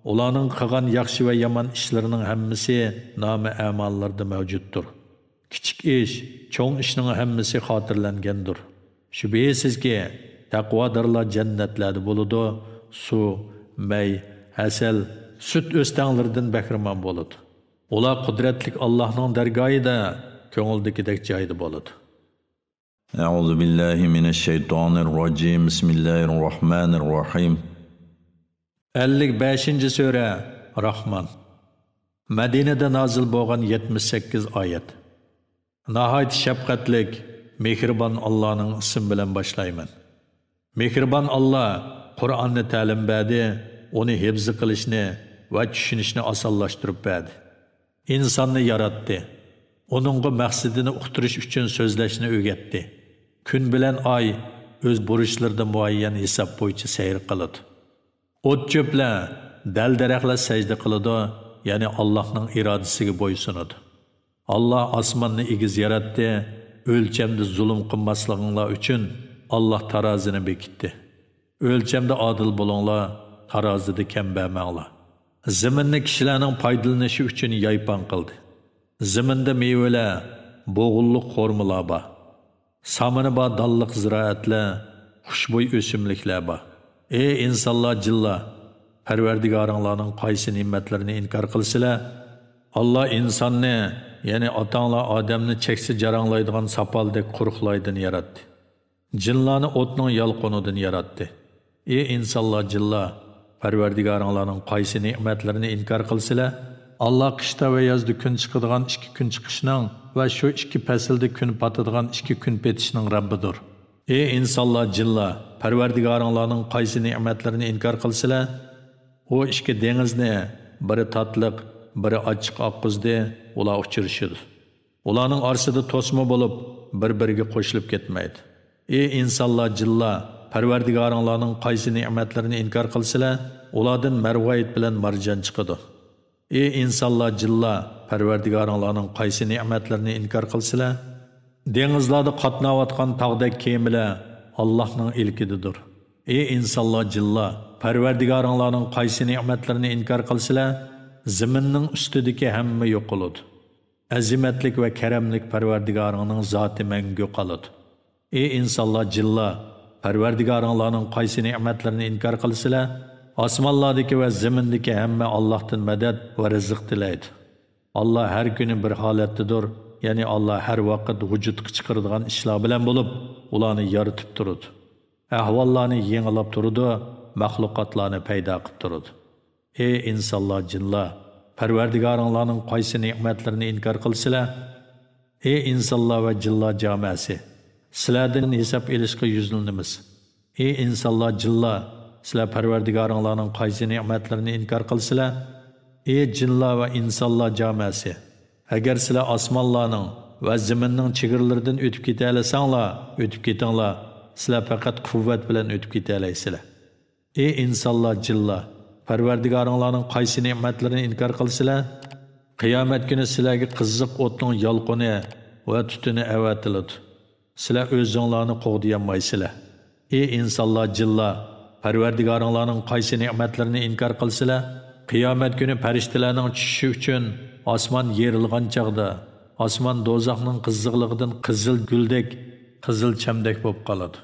ئۇلارنىڭ قىلغان ياخشى ۋە يامان ئىشلىرىنىڭ ھەممىسى نامە ئەماللىرىدا مەۋجۇتتۇر. كىچىك ئىش، چوڭ ئىشنىڭ ھەممىسى خاتىرىلەنگەندۇر. شۈبھىسىزكى، تەقۋادارلار جەننەتلەردە بولىدۇ، سۇ، مەي، ھەسەل، سۈت ئۆستەڭلىرىدىن بەھرىمەن بولىدۇ. ئۇلار قۇدرەتلىك ئاللاھنىڭ دەرگاھىدا كۆڭۈلدىكىدەك جايدا بولىدۇ. أعوذ بالله من الشيطان الرجيم. بسم الله الرحمن الرحيم. ئەللىك بەشىنچى سۈرە، راھمان. مەدىنىدە نازىل بولغان يەتمىش سەككىز ئايەت. ناھايىتى شەپقەتلىك، مېھرىبان ئاللانىڭ ئىسمى بىلەن باشلايمەن. مېھرىبان ئاللا قۇرئاننى تەلىم بەردى، ئۇنى ھىپزى قىلىشنى ۋە چۈشىنىشنى ئاسانلاشتۇرۇپ بەردى. ئىنساننى ياراتتى. ئۇنىڭغا مەقسىتىنى ئۇقتۇرۇش ئۈچۈن سۆزلەشنى ئۆگەتتى. كۈن بىلەن ئاي ئۆز بۇرۇچلىرىدا مۇئەييەن ھېساب بويىچە سەير قىلىدۇ. ئوت-چۆپلەر، دەل-دەرەخلەر سەجدە قىلىدۇ، يەنى ئاللاھنىڭ ئىرادىسىگە بويسۇنىدۇ. ئاللا ئاسماننى ئېگىز ياراتتى، ئۆلچەمدە زۇلۇم قىلماسلىقىڭلار ئۈچۈن ئاللا تارازىنى بېكىتتى. ئۆلچەمدە ئادىل بولۇڭلار، تارازىدا كەم بەرمەڭلار. زېمىننى كىشىلەرنىڭ پايدىلىنىشى ئۈچۈن يايپان قىلدى. زېمىندا مېۋىلەر، بوغۇملۇق خورمىلار بار. سامىنى بار دانلىق زىرائەتلەر، خۇشبۇي ئۆسۈملۈكلەر بار. ئى ئىنسانلار، جىنلار! پەرۋەردىگارىڭلارنىڭ قايسى نېمەتلىرىنى ئىنكار قىلىسىلەر؟ ئاللا ئىنساننى، يەنى ئاتاڭلار ئادەمنى چەكسە جاراڭلايدىغان ساپالدەك قۇرۇق لايدىن ياراتتى. جىنلارنى ئوتنىڭ يالقۇنىدىن ياراتتى. ئى ئىنسانلار، جىنلار! پەرۋەردىگارىڭلارنىڭ قايسى نېمەتلىرىنى ئىنكار قىلىسىلەر؟ ئاللا قىشتا ۋە يازدا كۈن چىقىدىغان ئىككى كۈن چىقىشنىڭ ۋە شۇ ئىككى پەسىلدە كۈن پاتىدىغان ئىككى كۈن پېتىشنىڭ رەببىدۇر. ئى ئىنسانلار، جىنلار! پەرۋەردىگارىڭلارنىڭ قايسى نېمەتلىرىنى ئىنكار قىلىسىلەر؟ ئۇ ئىككى دېڭىزنى، بىرى تاتلىق، بىرى ئاچچىق ئاققۇزدى، ئۇلار ئۇچرىشىدۇ. ئۇلارنىڭ ئارىسىدا توسما بولۇپ، بىر-بىرىگە قوشۇلۇپ كەتمەيدۇ. ئى ئىنسانلار، جىنلار! پەرۋەردىگارىڭلارنىڭ قايسى نېمەتلىرىنى ئىنكار قىلسىلەر، ئۇلاردىن مەرۋايىت بىلەن مارجان چىقىدۇ. ئى ئىنسانلار، جىنلار! پەرۋەردىگارىڭلارنىڭ قايسى نېمەتلىرىنى ئىنكار قىلسىلەر؟ دېڭىزلاردا قاتناۋاتقان تاغدەك كېمىلەر ئاللاھنىڭ ئىلكىدىدۇر. ئى ئىنسانلار، جىنلار! پەرۋەردىگارىڭلارنىڭ قايسى نېمەتلىرىنى ئىنكار قىلسىلەر، زېمىننىڭ ئۈستىدىكى ھەممە يوقىلىدۇ. ئەزىمەتلىك ۋە كەرەملىك پەرۋەردىگارىڭنىڭ زاتى مەڭگۈ قالىدۇ. ئى ئىنسانلار، جىنلار! پەرۋەردىگارىڭلارنىڭ قايسى نېمەتلىرىنى ئىنكار قىلىسىلەر؟ ئاسمانلاردىكى ۋە زېمىندىكى ھەممە ئاللاھتىن مەدەت ۋە رىزىق تىلەيدۇ. ئاللا ھەر كۈنى بىر ھالەتتىدۇر، يەنى ئاللا ھەر ۋاقىت ۋۇجۇدقا چىقىرىدىغان ئىشلار بىلەن بولۇپ، ئۇلارنى يارىتىپ تۇرىدۇ. ئەھۋاللارنى يېڭىلاپ تۇرىدۇ، مەخلۇقاتلارنى پەيدا قىلىپ تۇرىدۇ. ئى ئىنسانلار، جىنلار! پەرۋەردىگارىڭلارنىڭ قايسى نېمەتلىرىنى ئىنكار قىلىسىلەر؟ ئى ئىنسانلار ۋە جىنلار جامەسى! سىلەردىن ھېساب ئېلىشقا يۈزلىنىمىز. ئى ئىنسانلار، جىنلار! سىلەر پەرۋەردىگارىڭلارنىڭ قايسى نېمەتلىرىنى ئىنكار قىلىسىلەر؟ ئى جىنلار ۋە ئىنسانلار جامەسى! ئەگەر سىلەر ئاسمانلارنىڭ ۋە زېمىننىڭ چېگرىلىرىدىن ئۆتۈپ كېتەلىسەڭلار، ئۆتۈپ كېتىڭلار، سىلەر پەقەت قۇۋۋەت بىلەن ئۆتۈپ كېتەلەيسىلەر. ئى ئىنسانلار، جىنلار! پەرۋەردىگارىڭلارنىڭ قايسى نېمەتلىرىنى ئىنكار قىلىسىلەر؟ قىيامەت كۈنى سىلەرگە قىزىق ئوتنىڭ يالقۇنى ۋە تۈتۈنى ئەۋەتىلىدۇ. سىلەر ئۆزۈڭلارنى قوغدىيالمايسىلەر. ئى ئىنسانلار، جىنلار! پەرۋەردىگارىڭلارنىڭ قايسى نېمەتلىرىنى ئىنكار قىلىسىلەر؟ قىيامەت كۈنى پەرىشتىلەرنىڭ چۈشۈشى ئۈچۈن ئاسمان يېرىلغان چاغدا، ئاسمان دوزاخنىڭ قىزىقلىقىدىن قىزىل گۈلدەك، قىزىل چەمدەك بولۇپ قالىدۇ.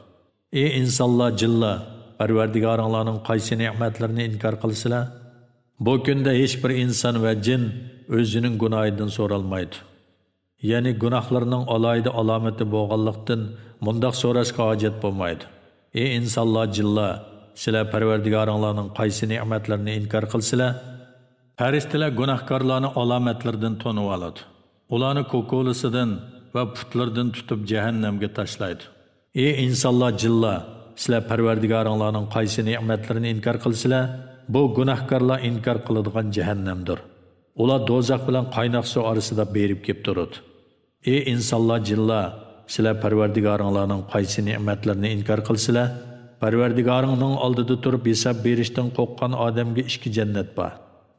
ئى ئىنسانلار، جىنلار! پەرۋەردىگارىڭلارنىڭ قايسى نېمەتلىرىنى ئىنكار قىلىسىلەر؟ بۇ كۈندە ھېچبىر ئىنسان ۋە جىن ئۆزىنىڭ گۇناھىدىن سورالمايدۇ. يەنى گۇناھلىرىنىڭ ئالاھىدە ئالامىتى بولغانلىقتىن، مۇنداق سوراشقا ھاجەت بولمايدۇ. ئى ئىنسانلار، جىنلار! سىلەر پەرۋەردىگارىڭلارنىڭ قايسى نېمەتلىرىنى ئىنكار قىلىسىلەر؟ پەرىشتىلەر گۇناھكارلارنى ئالامەتلىرىدىن تونۇۋالىدۇ. ئۇلارنى كوكۇلىسىدىن ۋە پۇتلىرىدىن تۇتۇپ جەھەننەمگە تاشلايدۇ. ئى ئىنسانلار، جىنلار! سىلەر پەرۋەردىگارىڭلارنىڭ قايسى نېمەتلىرىنى ئىنكار قىلىسىلەر؟ بۇ گۇناھكارلار ئىنكار قىلىدىغان جەھەننەمدۇر. ئۇلار دوزاخ بىلەن قايناق سۇ ئارىسىدا بېرىپ كېلىپ تۇرىدۇ. ئى ئىنسانلار، جىنلار! سىلەر پەرۋەردىگارىڭلارنىڭ قايسى نېمەتلىرىنى ئىنكار قىلىسىلەر؟ پەرۋەردىگارىڭنىڭ ئالدىدا تۇرۇپ ھېساب بېرىشتىن قورققان ئادەمگە ئىككى جەننەت بار.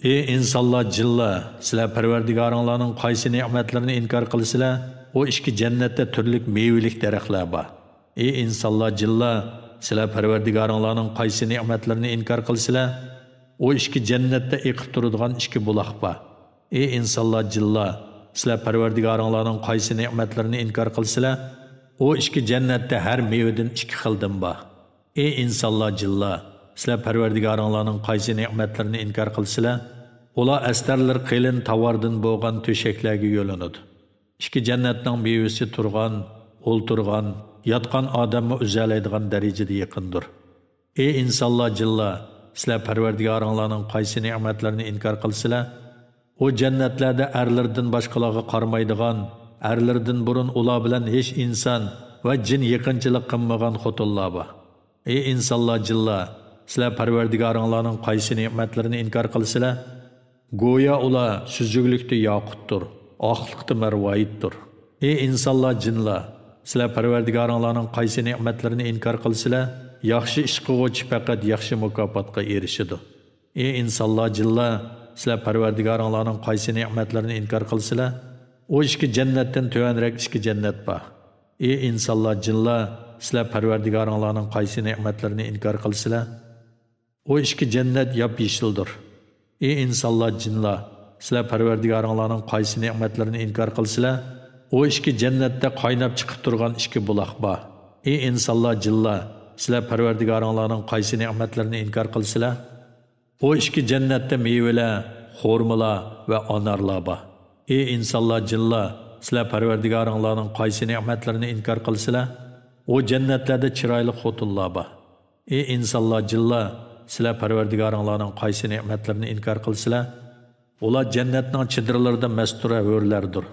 ئى ئىنسانلار، جىنلار! سىلەر پەرۋەردىگارىڭلارنىڭ قايسى نېمەتلىرىنى ئىنكار قىلىسىلەر؟ ئۇ ئىككى جەننەتتە تۈرلۈك مېۋىلىك دەرەخلەر بار. ئى ئىنسانلار، جىنلار، سىلەر پەرۋەردىگارىڭلارنىڭ قايسى نېمەتلىرىنى ئىنكار قىلىسىلەر؟ ئۇ ئىككى جەننەتتە ئېقىپ تۇرىدىغان ئىككى بۇلاق بار. ئى ئىنسانلار، جىنلار، سىلەر پەرۋەردىگارىڭلارنىڭ قايسى نېمەتلىرىنى ئىنكار قىلىسىلەر؟ ئۇ ئىككى جەننەتتە ھەر مېۋىدىن ئىككى خىلدىن بار. ئى ئىنسانلار، جىنلار، سىلەر پەرۋەردىگارىڭلارنىڭ قايسى نېمەتلىرىنى ئىنكار قىلىسىلەر؟ ئۇلار ئەستەرلىرى قېلىن تاۋاردىن بولغان تۆشەكلەرگە يۆلىنىدۇ. ئىككى جەننەتنىڭ مېۋىسى تۇرغان، ئولتۇرغان، ياتقان ئادەممۇ ئۈزەلەيدىغان دەرىجىدە يېقىندۇر. ئى ئىنسانلار، جىنلار، سىلەر پەرۋەردىگارىڭلارنىڭ قايسى نېمەتلىرىنى ئىنكار قىلىسىلەر؟ ئۇ جەننەتلەردە ئەرلىرىدىن باشقىلارغا قارىمايدىغان، ئەرلىرىدىن بۇرۇن ئۇلار بىلەن ھېچ ئىنسان ۋە جىن يېقىنچىلىق قىلمىغان خوتۇنلار بار. ئى ئىنسانلار، جىنلار، سىلەر پەرۋەردىگارىڭلارنىڭ قايسى نېمەتلىرىنى ئىنكار قىلىسىلەر؟ گويا ئۇلار سۈزۈكلۈكتە ياقۇتتۇر، ئاقلىقتا مەرۋايىتتۇر. ئى ئىنسانلار، جىنلار، سىلەر پەرۋەردىگارىڭلارنىڭ قايسى نېمەتلىرىنى ئىنكار قىلىسىلەر؟ ياخشى ئىش قىلغۇچى پەقەت ياخشى مۇكاپاتقا ئېرىشىدۇ. ئى ئىنسانلار، جىنلار، سىلەر پەرۋەردىگارىڭلارنىڭ قايسى نېمەتلىرىنى ئىنكار قىلىسىلەر؟ ئۇ ئىككى جەننەتتىن تۆۋەنرەك ئىككى جەننەت بار. ئى ئىنسانلار، جىنلار، سىلەر پەرۋەردىگارىڭلارنىڭ قايسى نېمەتلىرىنى ئىنكار قىلىسىلەر؟ ئۇ ئىككى جەننەت ياپيېشىلدۇر. ئى ئىنسانلار، جىنلار، سىلەر پەرۋەردىگارىڭلارنىڭ قايسى نېمەتلىرىنى ئىنكار قىلىسىلەر؟ ئۇ ئىككى جەننەتتە قايناپ چىقىپ تۇرغان ئىككى بۇلاق بار. ئى ئىنسانلار، جىنلار، سىلەر پەرۋەردىگارىڭلارنىڭ قايسى نېمەتلىرىنى ئىنكار قىلىسىلەر؟ ئۇ ئىككى جەننەتتە مېۋىلەر، خورمىلار ۋە ئانارلار بار. ئى ئىنسانلار، جىنلار، سىلەر پەرۋەردىگارىڭلارنىڭ قايسى نېمەتلىرىنى ئىنكار قىلىسىلەر؟ ئۇ جەننەتلەردە چىرايلىق خوتۇنلار بار. ئى ئىنسانلار، جىنلار، سىلەر پەرۋەردىگارىڭلارنىڭ قايسى نېمەتلىرىنى ئىنكار قىلىسىلەر؟ ئۇلار جەننەتنىڭ چېدىرلىرىدا مەستۇرە ھۆرلەردۇر.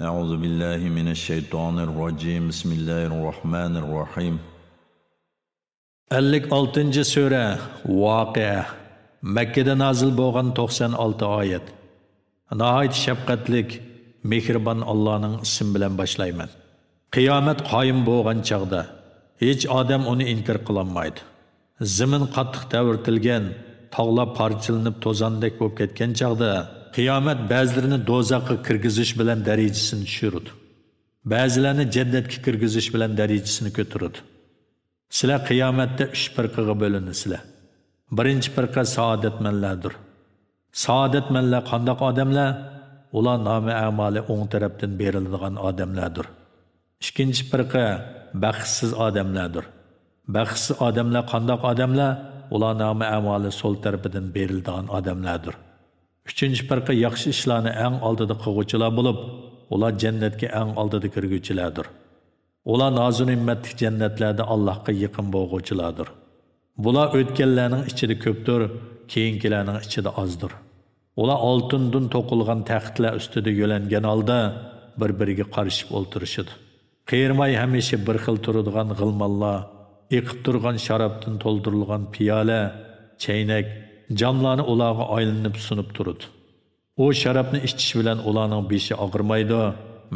أعوذ بالله من الشيطان الرجيم. بسم الله الرحمن الرحيم. ئەللىك ئالتىنچى سۈرە، ۋاقىئە. مەككىدە نازىل بولغان، توقسان ئالتە ئايەت. ناھايىتى شەپقەتلىك، مېھرىبان ئاللانىڭ ئىسمى بىلەن باشلايمەن. قىيامەت قايىم بولغان چاغدا، ھېچ ئادەم ئۇنى ئىنكار قىلالمايدۇ. زېمىن قاتتىق تەۋرىتىلگەن، تاغلار پارچىلىنىپ توزاندەك بولۇپ كەتكەن چاغدا، قىيامەت بەزىلىرىنى دوزاخقا كىرگۈزۈش بىلەن دەرىجىسىنى چۈشۈرىدۇ. بەزىلەرنى جەننەتكە كىرگۈزۈش بىلەن دەرىجىسىنى كۆتۈرىدۇ. سىلەر قىيامەتتە ئۈچ پىرقىگە بۆلۈنىسىلەر. بىرىنچى پىرقە سائادەتمەنلەردۇر. سائادەتمەنلەر قانداق ئادەملەر؟ ئۇلار نامە ئەمالى ئوڭ تەرەپتىن بېرىلىدىغان ئادەملەردۇر. ئىككىنچى پىرقە بەختسىز ئادەملەردۇر. بەختسىز ئادەملەر قانداق ئادەملەر؟ ئۇلار نامە ئەمالى سول تەرىپىدىن بېرىلىدىغان ئادەملەردۇر. ئۈچىنچى پىرقە ياخشى ئىشلارنى ئەڭ ئالدىدا قىلغۇچىلار بولۇپ، ئۇلار جەننەتكە ئەڭ ئالدىدا كىرگۈچىلەردۇر. ئۇلار نازۇنېمەتلىك جەننەتلەردە ئاللاھقا يېقىن بولغۇچىلاردۇر. بۇلار ئۆتكەنلەرنىڭ ئىچىدە كۆپتۇر، كېيىنكىلەرنىڭ ئىچىدە ئازدۇر. ئۇلار ئالتۇندىن توقۇلغان تەختلەر ئۈستىدە يۆلەنگەن ھالدا بىر-بىرىگە قارىشىپ ئولتۇرۇشىدۇ. قېرىماي ھەمىشە بىر خىل تۇرىدىغان غىلمانلار، ئېقىپ تۇرغان شارابتىن تولدۇرۇلغان پىيالە، چەينەك، جاملارنى ئۇلارغا ئايلىنىپ سۇنۇپ تۇرىدۇ. ئۇ شارابنى ئىچىش بىلەن ئۇلارنىڭ بېشى ئاغرىمايدۇ،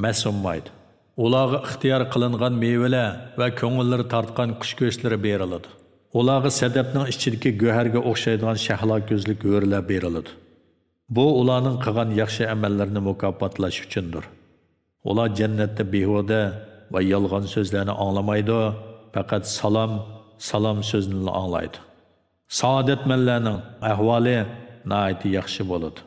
مەس ئۇنىمايدۇ. ئۇلارغا ئىختىيار قىلىنغان مېۋىلەر ۋە كۆڭۈللىرى تارتقان قۇش گۆشلىرى بېرىلىدۇ. ئۇلارغا سەدەپنىڭ ئىچىدىكى گۆھەرگە ئوخشايدىغان شەھلا كۆزلۈك ھۆرلەر بېرىلىدۇ. بۇ ئۇلارنىڭ قىلغان ياخشى ئەمەللىرىنى مۇكاپاتلاش ئۈچۈندۇر. ئۇلار جەننەتتە بىھۇدە ۋە يالغان سۆزلەرنى ئاڭلىمايدۇ، پەقەت سالام، سالام سۆزىنىلا ئاڭلايدۇ. سائادەتمەنلەرنىڭ ئەھۋالى ناھايىتى ياخشى بولىدۇ.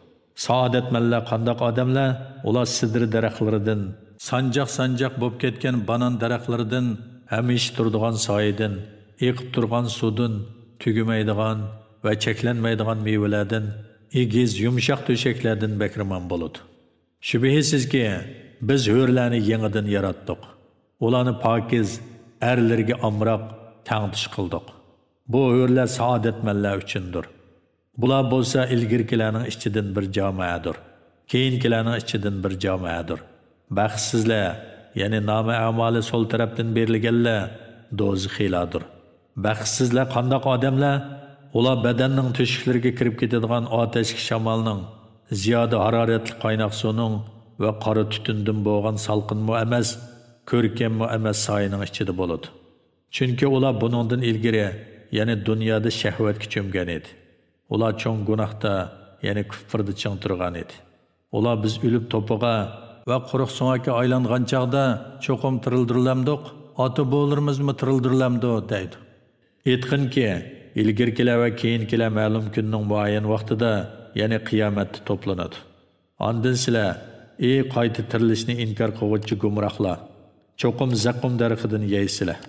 سائادەتمەنلەر قانداق ئادەملەر؟ ئۇلار سىدرە دەرەخلىرىدىن، سانجاق-سانجاق بولۇپ كەتكەن بانان دەرەخلىرىدىن، ھەمىشە تۇرىدىغان سايىدىن، ئېقىپ تۇرغان سۇدىن، تۈگىمەيدىغان ۋە چەكلەنمەيدىغان مېۋىلەردىن، ئېگىز، يۇمشاق تۆشەكلەردىن بەھرىمەن بولىدۇ. شۈبھىسىزكى، بىز ھۆرلەرنى يېڭىدىن ياراتتۇق. ئۇلارنى پاكىز، ئەرلىرىگە ئامراق، تەڭتۇش قىلدۇق. بۇ ھۆرلەر سائادەتمەنلەر ئۈچۈندۇر. بۇلار بولسا ئىلگىرىكىلەرنىڭ ئىچىدىن بىر جامائەدۇر. كېيىنكىلەرنىڭ ئىچىدىن بىر جامائەدۇر. بەختسىزلەر، يەنى نامە ئەمالى سول تەرەپتىن بېرىلگەنلەر دوزىخىيلاردۇر. بەختسىزلەر قانداق ئادەملەر؟ ئۇلار بەدەننىڭ تۆشۈكلىرىگە كىرىپ كېتىدىغان ئاتەشلىك شامالنىڭ، زىيادە ھارارەتلىك قايناق سۇنىڭ ۋە قارا تۈتۈندىن بولغان سالقىنمۇ ئەمەس، كۆركەممۇ ئەمەس سايىنىڭ ئىچىدە بولىدۇ. چۈنكى ئۇلار بۇنىڭدىن ئىلگىرى، يەنى دۇنيادا شەھۋەتكە چۆمگەن ئىدى. ئۇلار چوڭ گۇناھتا، يەنى كۇفردا چىڭ تۇرغان ئىدى. ئۇلار بىز ئۆلۈپ توپىغا، ۋە قۇرۇق سۆڭەككە ئايلانغان چاغدا چوقۇم تىرىلدۈرۈلەمدۇق؟ ئاتا-بوۋىلىرىمىزمۇ تىرىلدۈرۈلەمدۇ؟ دەيدۇ. ئېيتقىنكى، ئىلگىرىكىلەر ۋە كېيىنكىلەر مەلۇم كۈننىڭ مۇئەييەن ۋاقتىدا، يەنى قىيامەتتە توپلىنىدۇ. ئاندىن سىلەر، ئى قايتا تىرىلىشنى ئىنكار قىلغۇچى گۇمراھلار، چوقۇم زەققۇم دەرىخىدىن يەيسىلەر.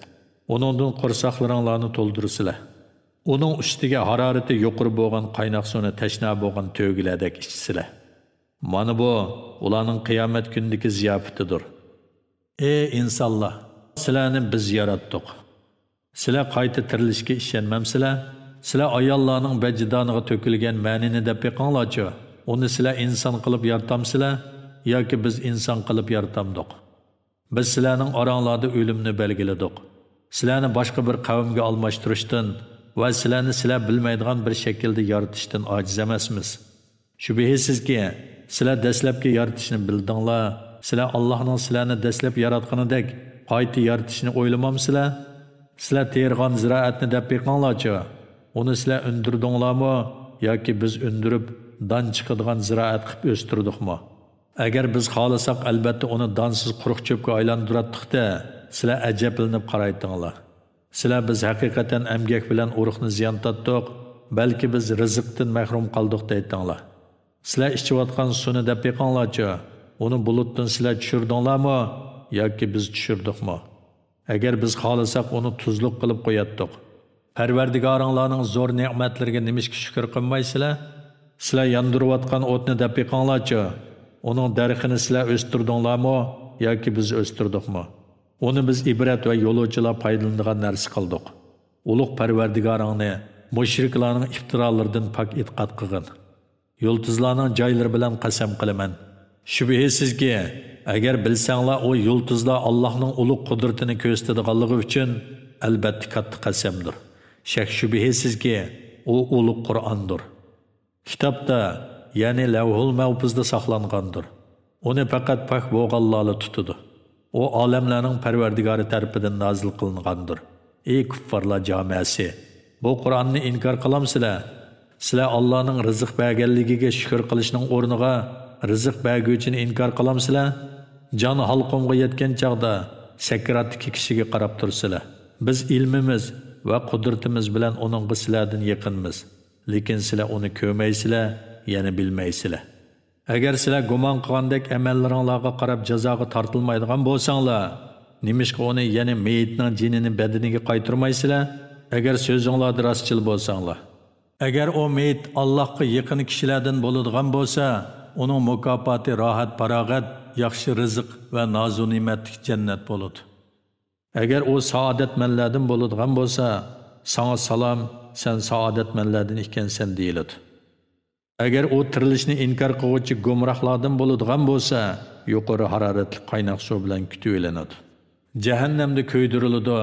ئۇنىڭدىن قورساقلىرىڭلارنى تولدۇرىسىلەر. ئۇنىڭ ئۈستىگە ھارارىتى يۇقىرى بولغان قايناق سۇنى تەشنا بولغان تۆگىلەردەك ئىچىسىلەر. مانا بۇ ئۇلارنىڭ قىيامەت كۈنىدىكى زىياپىتىدۇر. ئى ئىنسانلار! سىلەرنى بىز ياراتتۇق. سىلەر قايتا تىرىلىشكە ئىشەنمەمسىلەر؟ سىلەر ئاياللارنىڭ بەدجىدانىغا تۆكۈلگەن مەنىنى دەپ بېقىڭلارچۇ، ئۇنى سىلەر ئىنسان قىلىپ يارىتامسىلەر ياكى بىز ئىنسان قىلىپ يارىتامدۇق؟ بىز سىلەرنىڭ ئاراڭلاردا ئۆلۈمنى بەلگىلىدۇق. سىلەرنى باشقا بىر قەۋمگە ئالماشتۇرۇشتىن ۋە سىلەرنى سىلەر بىلمەيدىغان بىر شەكىلدە يارىتىشتىن ئاجىز ئەمەسمىز. شۈبھىسىزكى، سىلەر دەسلەپكى يارىتىشنى بىلدىڭلار. سىلەر ئاللاھنىڭ سىلەرنى دەسلەپ ياراتقىنىدەك قايتا يارىتىشنى ئويلىمامسىلەر؟ سىلەر تېرىغان زىرائەتنى دەپ بېقىڭلارچۇ. ئۇنى سىلەر ئۈندۈردۈڭلارمۇ ياكى بىز ئۈندۈرۈپ، دان چىقىدىغان زىرائەت قىلىپ ئۆستۈردۇقمۇ؟ ئەگەر بىز خالىساق، ئەلبەتتە ئۇنى دانسىز قۇرۇق چۆپكە ئايلاندۇراتتۇق-دە، سىلەر ئەجەبلىنىپ قارايتىڭلار. سىلەر بىز ھەقىقەتەن ئەمگەك بىلەن ئۇرۇقنى زىيان تارتتۇق، بەلكى بىز رىزىقتىن مەھرۇم قالدۇق دەيتىڭلار. سىلەر ئىچىۋاتقان سۇنى دەپ بېقىڭلارچۇ، ئۇنى بۇلۇتتىن سىلەر چۈشۈردۈڭلارمۇ ياكى بىز چۈشۈردۇقمۇ؟ ئەگەر بىز خالىساق ئۇنى تۇزلۇق قىلىپ قوياتتۇق. پەرۋەردىگارىڭلارنىڭ زور نېمەتلىرىگە نېمىشقا شۈكۈر قىلمايسىلەر؟ سىلەر ياندۇرۇۋاتقان ئوتنى دەپ بېقىڭلارچۇ، ئۇنىڭ دەرىخىنى سىلەر ئۆستۈردۈڭلارمۇ ياكى بىز ئۆستۈردۇقمۇ؟ ئۇنى بىز ئىبرەت ۋە يولۇچىلار پايدىلىنىدىغان نەرسە قىلدۇق. ئۇلۇغ پەرۋەردىگارىڭنى مۇشرىكلارنىڭ ئىپتىرالىرىدىن پاك ئېتىقاد قىلغىن. يۇلتۇزلارنىڭ جايلىرى بىلەن قەسەم قىلىمەن. شۈبھىسىزكى، ئەگەر بىلسەڭلار، ئۇ يۇلتۇزلار ئاللاھنىڭ ئۇلۇغ قۇدرىتىنى كۆرسىتىدىغانلىقى ئۈچۈن، ئەلبەتتە، كاتتا قەسەمدۇر. شەك-شۈبھىسىزكى، ئۇ ئۇلۇغ قۇرئاندۇر. كىتابتا، يەنى لەۋھۇل مەھپۇزدا ساقلانغاندۇر. ئۇنى پەقەت پاك بولغانلارلا تۇتىدۇ. ئۇ ئالەملەرنىڭ پەرۋەردىگارى تەرىپىدىن نازىل قىلىنغاندۇر. ئى كۇففارلار جامەسى! بۇ قۇرئاننى ئىنكار قىلامسىلەر؟ سىلەر ئاللانىڭ رىزىق بەرگەنلىكىگە شۈكۈر قىلىشنىڭ ئورنىغا، رىزىق بەرگۈچىنى ئىنكار قىلامسىلەر؟ جان ھالقۇمغا يەتكەن چاغدا، سەكراتتىكى كىشىگە قاراپ تۇرىسىلەر. بىز ئىلمىمىز ۋە قۇدرىتىمىز بىلەن ئۇنىڭغا سىلەردىن يېقىنمىز. لېكىن سىلەر ئۇنى كۆرمەيسىلەر، يەنى بىلمەيسىلەر. ئەگەر سىلەر گۇمان قىلغاندەك ئەمەللىرىڭلارغا قاراپ جازاغا تارتىلمايدىغان بولساڭلار، نېمىشقا ئۇنى، يەنى مېيىتنىڭ جېنىنى بەدىنىگە قايتۇرمايسىلەر؟ ئەگەر سۆزۈڭلاردا راستچىل بولساڭلار. ئەگەر ئۇ مېيىت ئاللاھقا يېقىن كىشىلەردىن بولىدىغان بولسا، ئۇنىڭ مۇكاپاتى راھەت-پاراغەت، ياخشى رىزىق ۋە نازۇنېمەتلىك جەننەت بولىدۇ. ئەگەر ئۇ سائادەتمەنلەردىن بولىدىغان بولسا، ساڭا سالام، سەن سائادەتمەنلەردىن ئىكەنسەن، دېيىلىدۇ. ئەگەر ئۇ تىرىلىشنى ئىنكار قىلغۇچى گۇمراھلاردىن بولىدىغان بولسا، يۇقىرى ھارارەتلىك قايناق سۇ بىلەن كۈتۈۋېلىنىدۇ. جەھەننەمدە كۆيدۈرۈلىدۇ،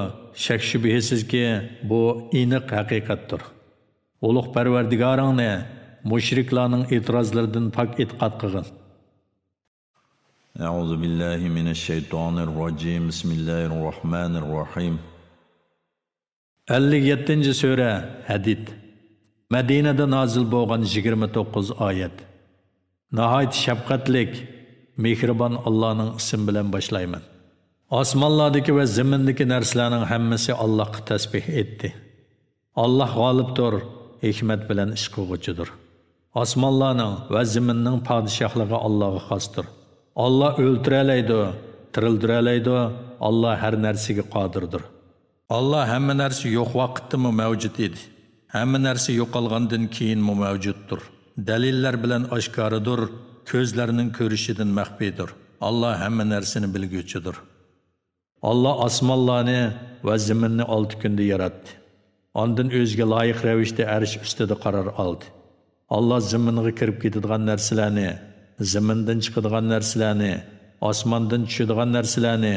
شەك-شۈبھىسىزكى، بۇ ئېنىق ھەقىقەتتۇر. ئۇلۇغ پەرۋەردىگارىڭنى مۇشرىكلارنىڭ ئېتىرازلىرىدىن پاك ئېتىقاد قىلغىن. أعوذ بالله من الشيطان الرجيم. بسم الله الرحمن الرحيم. ئەللىك يەتتىنچى سۈرە، ھەدىد. مەدىنىدە نازىل بولغان يىگىرمە توققۇز ئايەت. ناھايىتى شەپقەتلىك، مېھرىبان ئاللانىڭ ئىسمى بىلەن باشلايمەن. ئاسمانلاردىكى ۋە زېمىندىكى نەرسىلەرنىڭ ھەممىسى ئاللاھقا تەسبىھ ئېيتتى. ئاللاھ غالىبتۇر، ھېكمەت بىلەن ئىش قىلغۇچىدۇر. ئاسمانلارنىڭ ۋە زېمىننىڭ پادىشاھلىقى ئاللاھقا خاستۇر. ئاللاھ ئۆلتۈرەلەيدۇ، تىرىلدۈرەلەيدۇ، ئاللاھ ھەر نەرسىگە قادىردۇر. ئاللاھ ھەممە نەرسە يوق ۋاقىتتىمۇ مەۋجۇت ئىدى. ھەممە نەرسە يوقالغاندىن كېيىنمۇ مەۋجۇتتۇر. دەلىللەر بىلەن ئاشكارىدۇر، كۆزلەرنىڭ كۆرۈشىدىن مەخپىيدۇر. ئاللاھ ھەممە نەرسىنى بىلگۈچىدۇر. ئاللاھ ئاسمانلارنى ۋە زېمىننى ئالتە كۈندە ياراتتى. ئاندىن ئۆزىگە لايىق رەۋىشتە ئەرش ئۈستىدە قارار ئالدى. ئاللاھ زېمىنغا كىرىپ كېتىدىغان نەرسىلەرنى، زېمىندىن چىقىدىغان نەرسىلەرنى، ئاسماندىن چۈشىدىغان نەرسىلەرنى،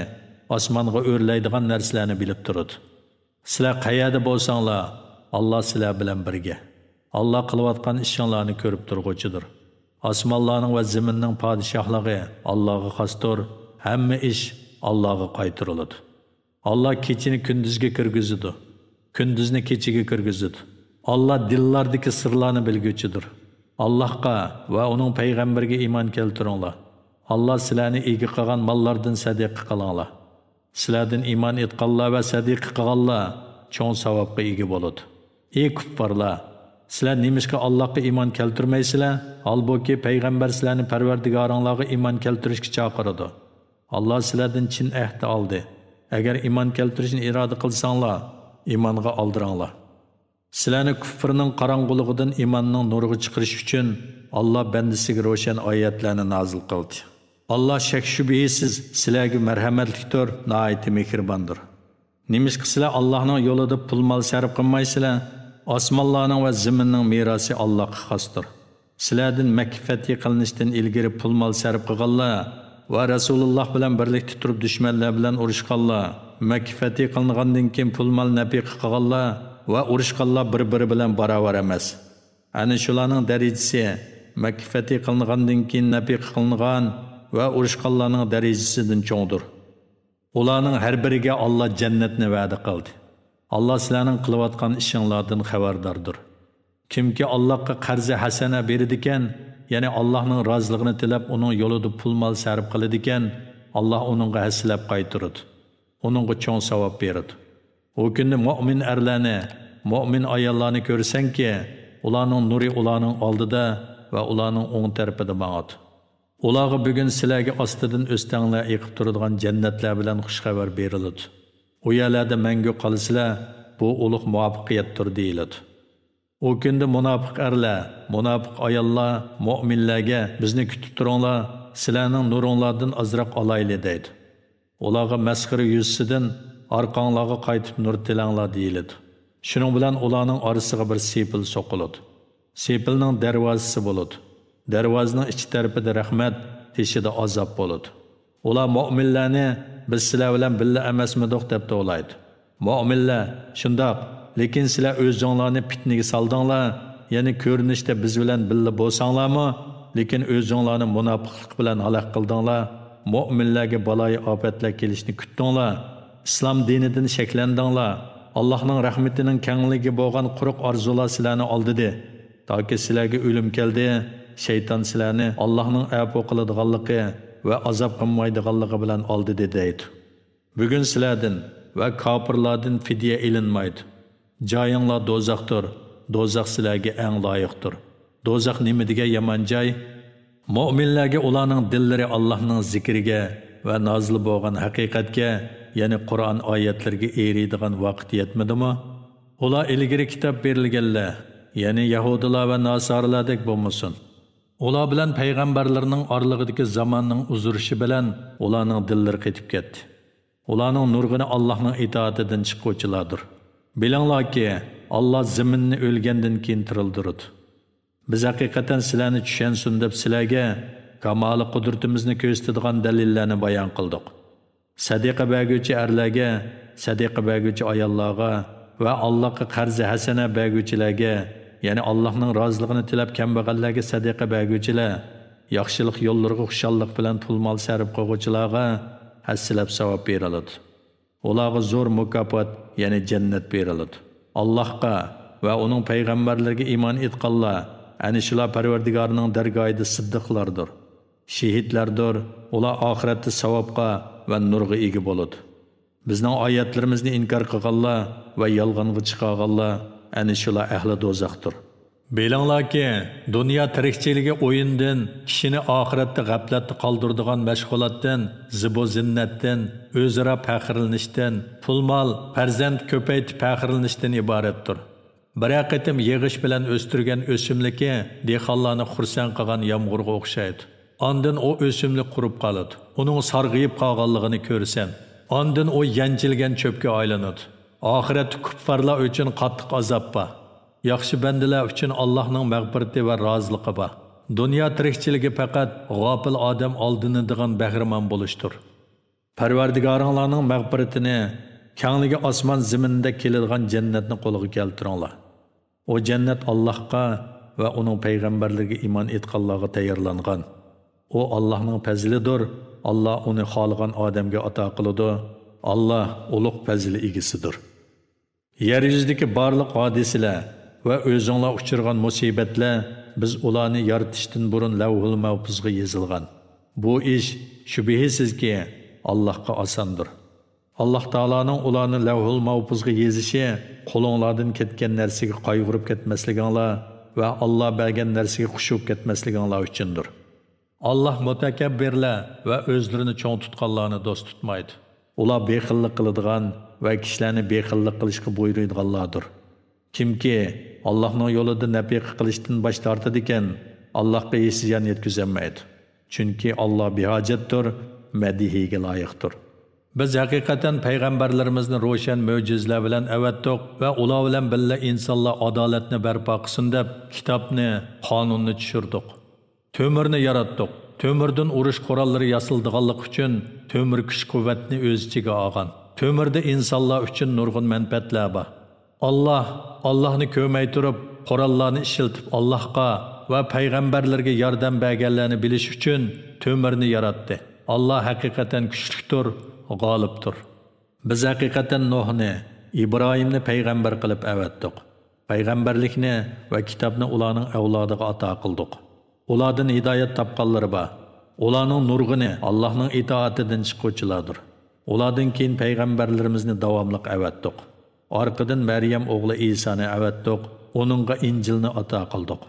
ئاسمانغا ئۆرلەيدىغان نەرسىلەرنى بىلىپ تۇرىدۇ. سىلەر قەيەردە بولساڭلار، ئاللاھ سىلەر بىلەن بىرگە. ئاللاھ قىلىۋاتقان ئىشىڭلارنى كۆرۈپ تۇرغۇچىدۇر. ئاسمانلارنىڭ ۋە زېمىننىڭ پادىشاھلىقى ئاللاھقا خاستۇر، ھەممە ئىش ئاللاھقا قايتۇرۇلىدۇ. ئاللاھ كېچىنى كۈندۈزگە كىرگۈزىدۇ، كۈندۈزنى كېچىگە كىرگۈزىدۇ. ئاللاھ دىللاردىكى سىرلارنى بىلگۈچىدۇر. ئاللاھقا ۋە ئۇنىڭ پەيغەمبىرىگە ئىمان كەلتۈرۈڭلار. ئاللا سىلەرنى ئىگە قىلغان ماللاردىن سەدىقە قىلىڭلار. سىلەردىن ئىمان ئېيتقانلار ۋە سەدىقە قىلغانلار چوڭ ساۋابقا ئىگە بولىدۇ. ئى كۇپپارلار! سىلەر نېمىشقا ئاللاھقا ئىمان كەلتۈرمەيسىلەر؟ ھالبۇكى، پەيغەمبەر سىلەرنى پەرۋەردىگارىڭلارغا ئىمان كەلتۈرۈشكە چاقىرىدۇ. ئاللا سىلەردىن چىن ئەھدى ئالدى. ئەگەر ئىمان كەلتۈرۈشنى ئىرادە قىلساڭلار، ئىمانغا ئالدىراڭلار. سىلەرنى كۇفرنىڭ قاراڭغۇلۇقىدىن ئىماننىڭ نۇرىغا چىقىرىش ئۈچۈن، ئاللا بەندىسىگە روشەن ئايەتلەرنى نازىل قىلدى. ئاللا شەك-شۈبھىسىز سىلەرگە مەرھەمەتلىكتۇر، ناھايىتى مېھرىباندۇر. نېمىشقا سىلەر ئاللاھنىڭ يولىدا پۇل-مال سەرپ قىلمايسىلەر؟ ئاسمانلارنىڭ ۋە زېمىننىڭ مىراسى ئاللاھقا خاستۇر. سىلەردىن مەككە فەتھى قىلىنىشتىن ئىلگىرى پۇل-مال سەرپ قىلغانلار ۋە رەسۇلۇللاھ بىلەن بىرلىكتە تۇرۇپ دۈشمەنلەر بىلەن ئۇرۇشقانلار، مەككە فەتھى قىلىنغاندىن كېيىن پۇل-مال نەپىقە قىلغانلار ۋە ئۇرۇشقانلار بىر-بىرى بىلەن باراۋەر ئەمەس. ئەنە شۇلارنىڭ دەرىجىسى مەككە فەتھى قىلىنغاندىن كېيىن نەپىقە قىلىنغان ۋە ئۇرۇشقانلارنىڭ دەرىجىسىدىن چوڭدۇر. ئۇلارنىڭ ھەر بىرىگە ئاللا جەننەتنى ۋەدە قىلدى. ئاللا سىلەرنىڭ قىلىۋاتقان ئىشىڭلاردىن خەۋەرداردۇر. كىمكى ئاللاھقا قەرزى ھەسەنە بېرىدىكەن، يەنى ئاللاھنىڭ رازىلىقىنى تىلەپ ئۇنىڭ يولىدا پۇل-مال سەرپ قىلىدىكەن، ئاللا ئۇنىڭغا ھەسسىلەپ قايتۇرىدۇ. ئۇنىڭغا چوڭ ساۋاب بېرىدۇ. ئۇ كۈندە مۆمىن ئەرلەرنى، مۆمىن ئاياللارنى كۆرىسەنكى، ئۇلارنىڭ نۇرى ئۇلارنىڭ ئالدىدا ۋە ئۇلارنىڭ ئوڭ تەرىپىدە ماڭىدۇ. ئۇلارغا بۈگۈن سىلەرگە ئاستىدىن ئۆستەڭلەر ئېقىپ تۇرىدىغان جەننەتلەر بىلەن خۇش خەۋەر بېرىلىدۇ. ئۇ يەرلەردە مەڭگۈ قالىسىلەر، بۇ ئۇلۇغ مۇۋەپپەقىيەتتۇر دېيىلىدۇ. ئۇ كۈندە مۇناپىق ئەرلەر، مۇناپىق ئاياللار مۆمىنلەرگە، بىزنى كۈتۈپ تۇرۇڭلار، سىلەرنىڭ نۇرۇڭلاردىن ئازراق ئالايلى دەيدۇ. ئۇلارغا مەسخىرە يۈزىسىدىن، ئارقاڭلارغا قايتىپ نۇر تىلەڭلار دېيىلىدۇ. شۇنىڭ بىلەن ئۇلارنىڭ ئارىسىغا بىر سېپىل سوقۇلىدۇ. سېپىلنىڭ دەرۋازىسى بولىدۇ. دەرۋازىنىڭ ئىچ تەرىپىدە رەھمەت، تېشىدا ئازاب بولىدۇ. ئۇلار مۆمىنلەرنى، بىز سىلەر بىلەن بىللە ئەمەسمىدۇق دەپ توۋلايدۇ. مۆمىنلەر، شۇنداق، لېكىن سىلەر ئۆزۈڭلارنى پىتنىگە سالدىڭلار، يەنى كۆرۈنۈشتە بىز بىلەن بىللە بولساڭلارمۇ، لېكىن ئۆزۈڭلارنى مۇناپىقلىق بىلەن ھالاك قىلدىڭلار، مۆمىنلەرگە بالايىئاپەتلەر كېلىشىنى كۈتتۈڭلار. ئىسلام دىنىدىن شەكلەندىڭلار. ئاللاھنىڭ رەھمىتىنىڭ كەڭلىكى بولغان قۇرۇق ئارزۇلار سىلەرنى ئالدىدى. تاكى سىلەرگە ئۆلۈم كەلدى، شەيتان سىلەرنى ئاللاھنىڭ ئەپۇ قىلىدىغانلىقى ۋە ئازاب قىلمايدىغانلىقى بىلەن ئالدىدى دەيدۇ. بۈگۈن سىلەردىن ۋە كاپىرلاردىن فىدىيە ئېلىنمايدۇ. جايىڭلار دوزاختۇر، دوزاخ سىلەرگە ئەڭ لايىقتۇر. دوزاخ نېمە دېگەن يامان جاي! مۆمىنلەرگە ئۇلارنىڭ دىللىرى ئاللاھنىڭ زىكرىگە ۋە نازىل بولغان ھەقىقەتكە، يەنى قۇرئان ئايەتلىرىگە ئېرىيدىغان ۋاقىت يەتمىدىمۇ؟ ئۇلار ئىلگىرى كىتاب بېرىلگەنلەر، يەنى يەھۇدىيلار ۋە ناسارىلاردەك بولمىسۇن. ئۇلار بىلەن پەيغەمبەرلەرنىڭ ئارىلىقىدىكى زاماننىڭ ئۇزىرىشى بىلەن ئۇلارنىڭ دىللىرى قېتىپ كەتتى. ئۇلارنىڭ نۇرغۇنى ئاللاھنىڭ ئىتائىتىدىن چىققۇچىلادۇر. بىلىڭلاركى، ئاللا زېمىننى ئۆلگەندىن كېيىن تىرىلدۈرىدۇ. بىز ھەقىقەتەن سىلەرنى چۈشەنسۇن دەپ سىلەرگە كامالى قۇدرىتىمىزنى كۆرسىتىدىغان دەلىللەرنى بايان قىلدۇق. سەدىقە بەرگۈچى ئەرلەرگە، سەدىقە بەرگۈچى ئاياللارغا ۋە ئاللاھقا قەرزى ھەسەنە بەرگۈچىلەرگە، يەنى ئاللاھنىڭ رازىلىقىنى تىلەپ كەمبەغەللەرگە سەدىقە بەرگۈچىلەر، ياخشىلىق يوللىرىغا خۇشاللىق بىلەن پۇل-مال سەرپ قىلغۇچىلارغا ھەسسىلەپ ساۋاب بېرىلىدۇ. ئۇلارغا زور مۇكاپات، يەنى جەننەت بېرىلىدۇ. ئاللاھقا ۋە ئۇنىڭ پەيغەمبەرلىرىگە ئىمان ئېيتقانلار، ئەنە شۇلار پەرۋەردىگارىنىڭ دەرگاھىدا سىددىقلاردۇر، شېھىتلەردۇر، ئۇلار ئاخىرەتتە ساۋابقا ۋە نۇرغا ئىگە بولىدۇ. بىزنىڭ ئايەتلىرىمىزنى ئىنكار قىلغانلار ۋە يالغانغا چىقارغانلار، ئەنە شۇلار ئەھلى دوزاختۇر. بىلىڭلاركى، دۇنيا تىرىكچىلىكى ئويۇندىن، كىشىنى ئاخىرەتتە غەپلەتتە قالدۇرىدىغان مەشغۇلاتتىن، زىبۇ-زىننەتتىن، ئۆزئارا پەخىرلىنىشتىن، پۇل-مال، پەرزەنت كۆپەيتىپ پەخىرلىنىشتىن ئىبارەتتۇر. بىرەر قېتىم يىغىش بىلەن ئۆستۈرگەن ئۆسۈملۈكى دېھقانلارنى خۇرسەن قىلغان يامغۇرغا ئوخشايدۇ. ئاندىن ئۇ ئۆسۈملۈك قۇرۇپ قالىدۇ. ئۇنىڭ سارغىيىپ قالغانلىقىنى كۆرىسەن. ئاندىن ئۇ يەنچىلگەن چۆپكە ئايلىنىدۇ. ئاخىرەتتە كۇپپارلار ئۈچۈن قاتتىق ئازاب بار. ياخشى بەندىلەر ئۈچۈن ئاللاھنىڭ مەغپىرىتى ۋە رازىلىقى بار. دۇنيا تىرىكچىلىكى پەقەت غاپىل ئادەم ئالدىنىدىغان بەھرىمەن بولۇشتۇر. پەرۋەردىگارىڭلارنىڭ مەغپىرىتىنى، كەڭلىكى ئاسمان زېمىندەك كېلىدىغان جەننەتنى قولغا كەلتۈرۈڭلار. ئۇ جەننەت ئاللاھقا ۋە ئۇنىڭ پەيغەمبەرلىرىگە ئىمان ئېيتقانلارغا تەييارلانغان. ئۇ ئاللاھنىڭ پەزلىدۇر، ئاللا ئۇنى خالىغان ئادەمگە ئاتا قىلىدۇ. ئاللا ئۇلۇغ پەزىل ئىگىسىدۇر. يەر يۈزىدىكى بارلىق ھادىسىلەر ۋە ئۆزۈڭلار ئۇچرىغان مۇسىبەتلەر، بىز ئۇلارنى يارىتىشتىن بۇرۇن لەۋھۇل مەھپۇزغا يېزىلغان. بۇ ئىش، شۈبھىسىزكى، ئاللاھقا ئاساندۇر. ئاللاھ تائالانىڭ ئۇلارنى لەۋھۇل مەھپۇزغا يېزىشى قولۇڭلاردىن كەتكەن نەرسىگە قايغۇرۇپ كەتمەسلىكىڭلار ۋە ئاللاھ بەرگەن نەرسىگە خۇشۇ كەتمەسلىكىڭلار ئۈچۈندۇر. ئاللاھ مۇتەكەببىرلەر ۋە ئۆزلىرىنى چوڭ تۇتقانلارنى دوست تۇتمايدۇ. ئۇلار بېخىللىق قىلىدىغان ۋە كىشىلەرنى بېخىللىق قىلىشقا بۇيرۇيدىغانلاردۇر. كىمكى ئاللاھنىڭ يولىدا نەپىقە قىلىشتىن باش تارتىدىكەن، ئاللاھقا ھېچ زىيان يەتكۈزەلمەيدۇ. چۈنكى ئاللاھ بىھاجەتتۇر، مەدھىيىگە لايىقتۇر. بىز ھەقىقەتەن پەيغەمبەرلىرىمىزنى روشەن مۆجىزىلەر بىلەن ئەۋەتتۇق ۋە ئۇلار بىلەن بىللە ئىنسانلار ئادالەتنى بەرپا قىلسۇن دەپ كىتابنى، قانۇننى چۈشۈردۇق. تۆمۈرنى ياراتتۇق. تۆمۈردىن ئۇرۇش قوراللىرى ياسىلىدىغانلىقى ئۈچۈن تۆمۈر كۈچ-قۇۋۋەتنى ئۆز ئىچىگە ئالغان. تۆمۈردە ئىنسانلار ئۈچۈن نۇرغۇن مەنپەئەتلەر بار. ئاللاھ، ئاللاھنى كۆرمەي تۇرۇپ، قوراللارنى ئىشلىتىپ ئاللاھقا ۋە پەيغەمبەرلىرىگە ياردەم بەرگەنلەرنى بىلىش ئۈچۈن تۆمۈرنى ياراتتى. ئاللاھ ھەقىقەتەن كۈچلۈكتۇر، غالىبتۇر. بىز ھەقىقەتەن نۇھنى، ئىبراھىمنى پەيغەمبەر قىلىپ ئەۋەتتۇق. پەيغەمبەرلىكنى ۋە كىتابنى ئۇلارنىڭ ئەۋلادىغا ئاتا قىلدۇق. ئۇلاردىن ھىدايەت تاپقانلىرى بار. ئۇلارنىڭ نۇرغۇنى ئاللاھنىڭ ئىتائىتىدىن چىققۇچىلاردۇر. ئۇلاردىن كېيىن پەيغەمبەرلىرىمىزنى داۋاملىق ئەۋەتتۇق. ئارقىدىن مەريەم ئوغلى ئىسانى ئەۋەتتۇق، ئۇنىڭغا ئىنجىلنى ئاتا قىلدۇق.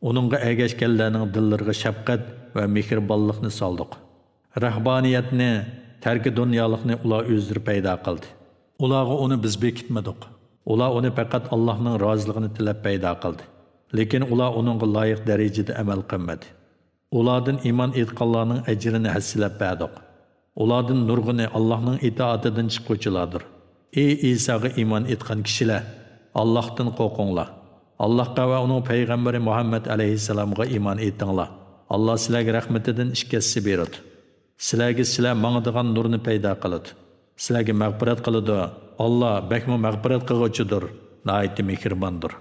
ئۇنىڭغا ئەگەشكەنلەرنىڭ دىللىرىغا شەپقەت ۋە مېھرىبانلىقنى سالدۇق. رەھبانىيەتنى، تەركى دۇنيالىقنى ئۇلار ئۆزلىرى پەيدا قىلدى. ئۇلارغا ئۇنى بىز بېكىتمىدۇق. ئۇلار ئۇنى پەقەت ئاللاھنىڭ رازىلىقىنى تىلەپ پەيدا قىلدى. لېكىن ئۇلار ئۇنىڭغا لايىق دەرىجىدە ئەمەل قىلمىدى. ئۇلاردىن ئىمان ئېيتقانلارنىڭ ئەجرىنى ھەسسىلەپ بەردۇق. ئۇلاردىن نۇرغۇنى ئاللاھنىڭ ئىتائىتىدىن چىققۇچىلاردۇر. ئى ئىساغا ئىمان ئېيتقان كىشىلەر! ئاللاھتىن قورقۇڭلار. ئاللاھقا ۋە ئۇنىڭ پەيغەمبىرى مۇھەممەد ئەلەيھىسسالامغا ئىمان ئېيتىڭلار. ئاللاھ سىلەرگە رەھمىتىدىن ئىككى ھەسسە بېرىدۇ. سىلەرگە سىلەر ماڭىدىغان نۇرنى پەيدا قىلىدۇ. سىلەرگە مەغپىرەت قىلىدۇ. ئاللاھ بەكمۇ مەغپىرەت قىلغۇچىدۇر، ناھايىتى مېھرىباندۇر.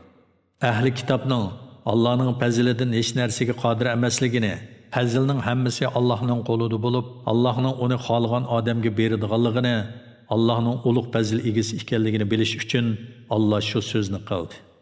ئەھلى كىتابنىڭ ئاللانىڭ پەزلىدىن ھېچ نەرسىگە قادىر ئەمەسلىكىنى، پەزلنىڭ ھەممىسى ئاللاھنىڭ قولىدا بولۇپ، ئاللاھنىڭ ئۇنى خالىغان ئادەمگە بېرىدىغانلىقىنى، ئاللاھنىڭ ئۇلۇغ پەزىل ئىگىسى ئىكەنلىكىنى بىلىش ئۈچۈن ئاللا شۇ سۆزنى قىلدى.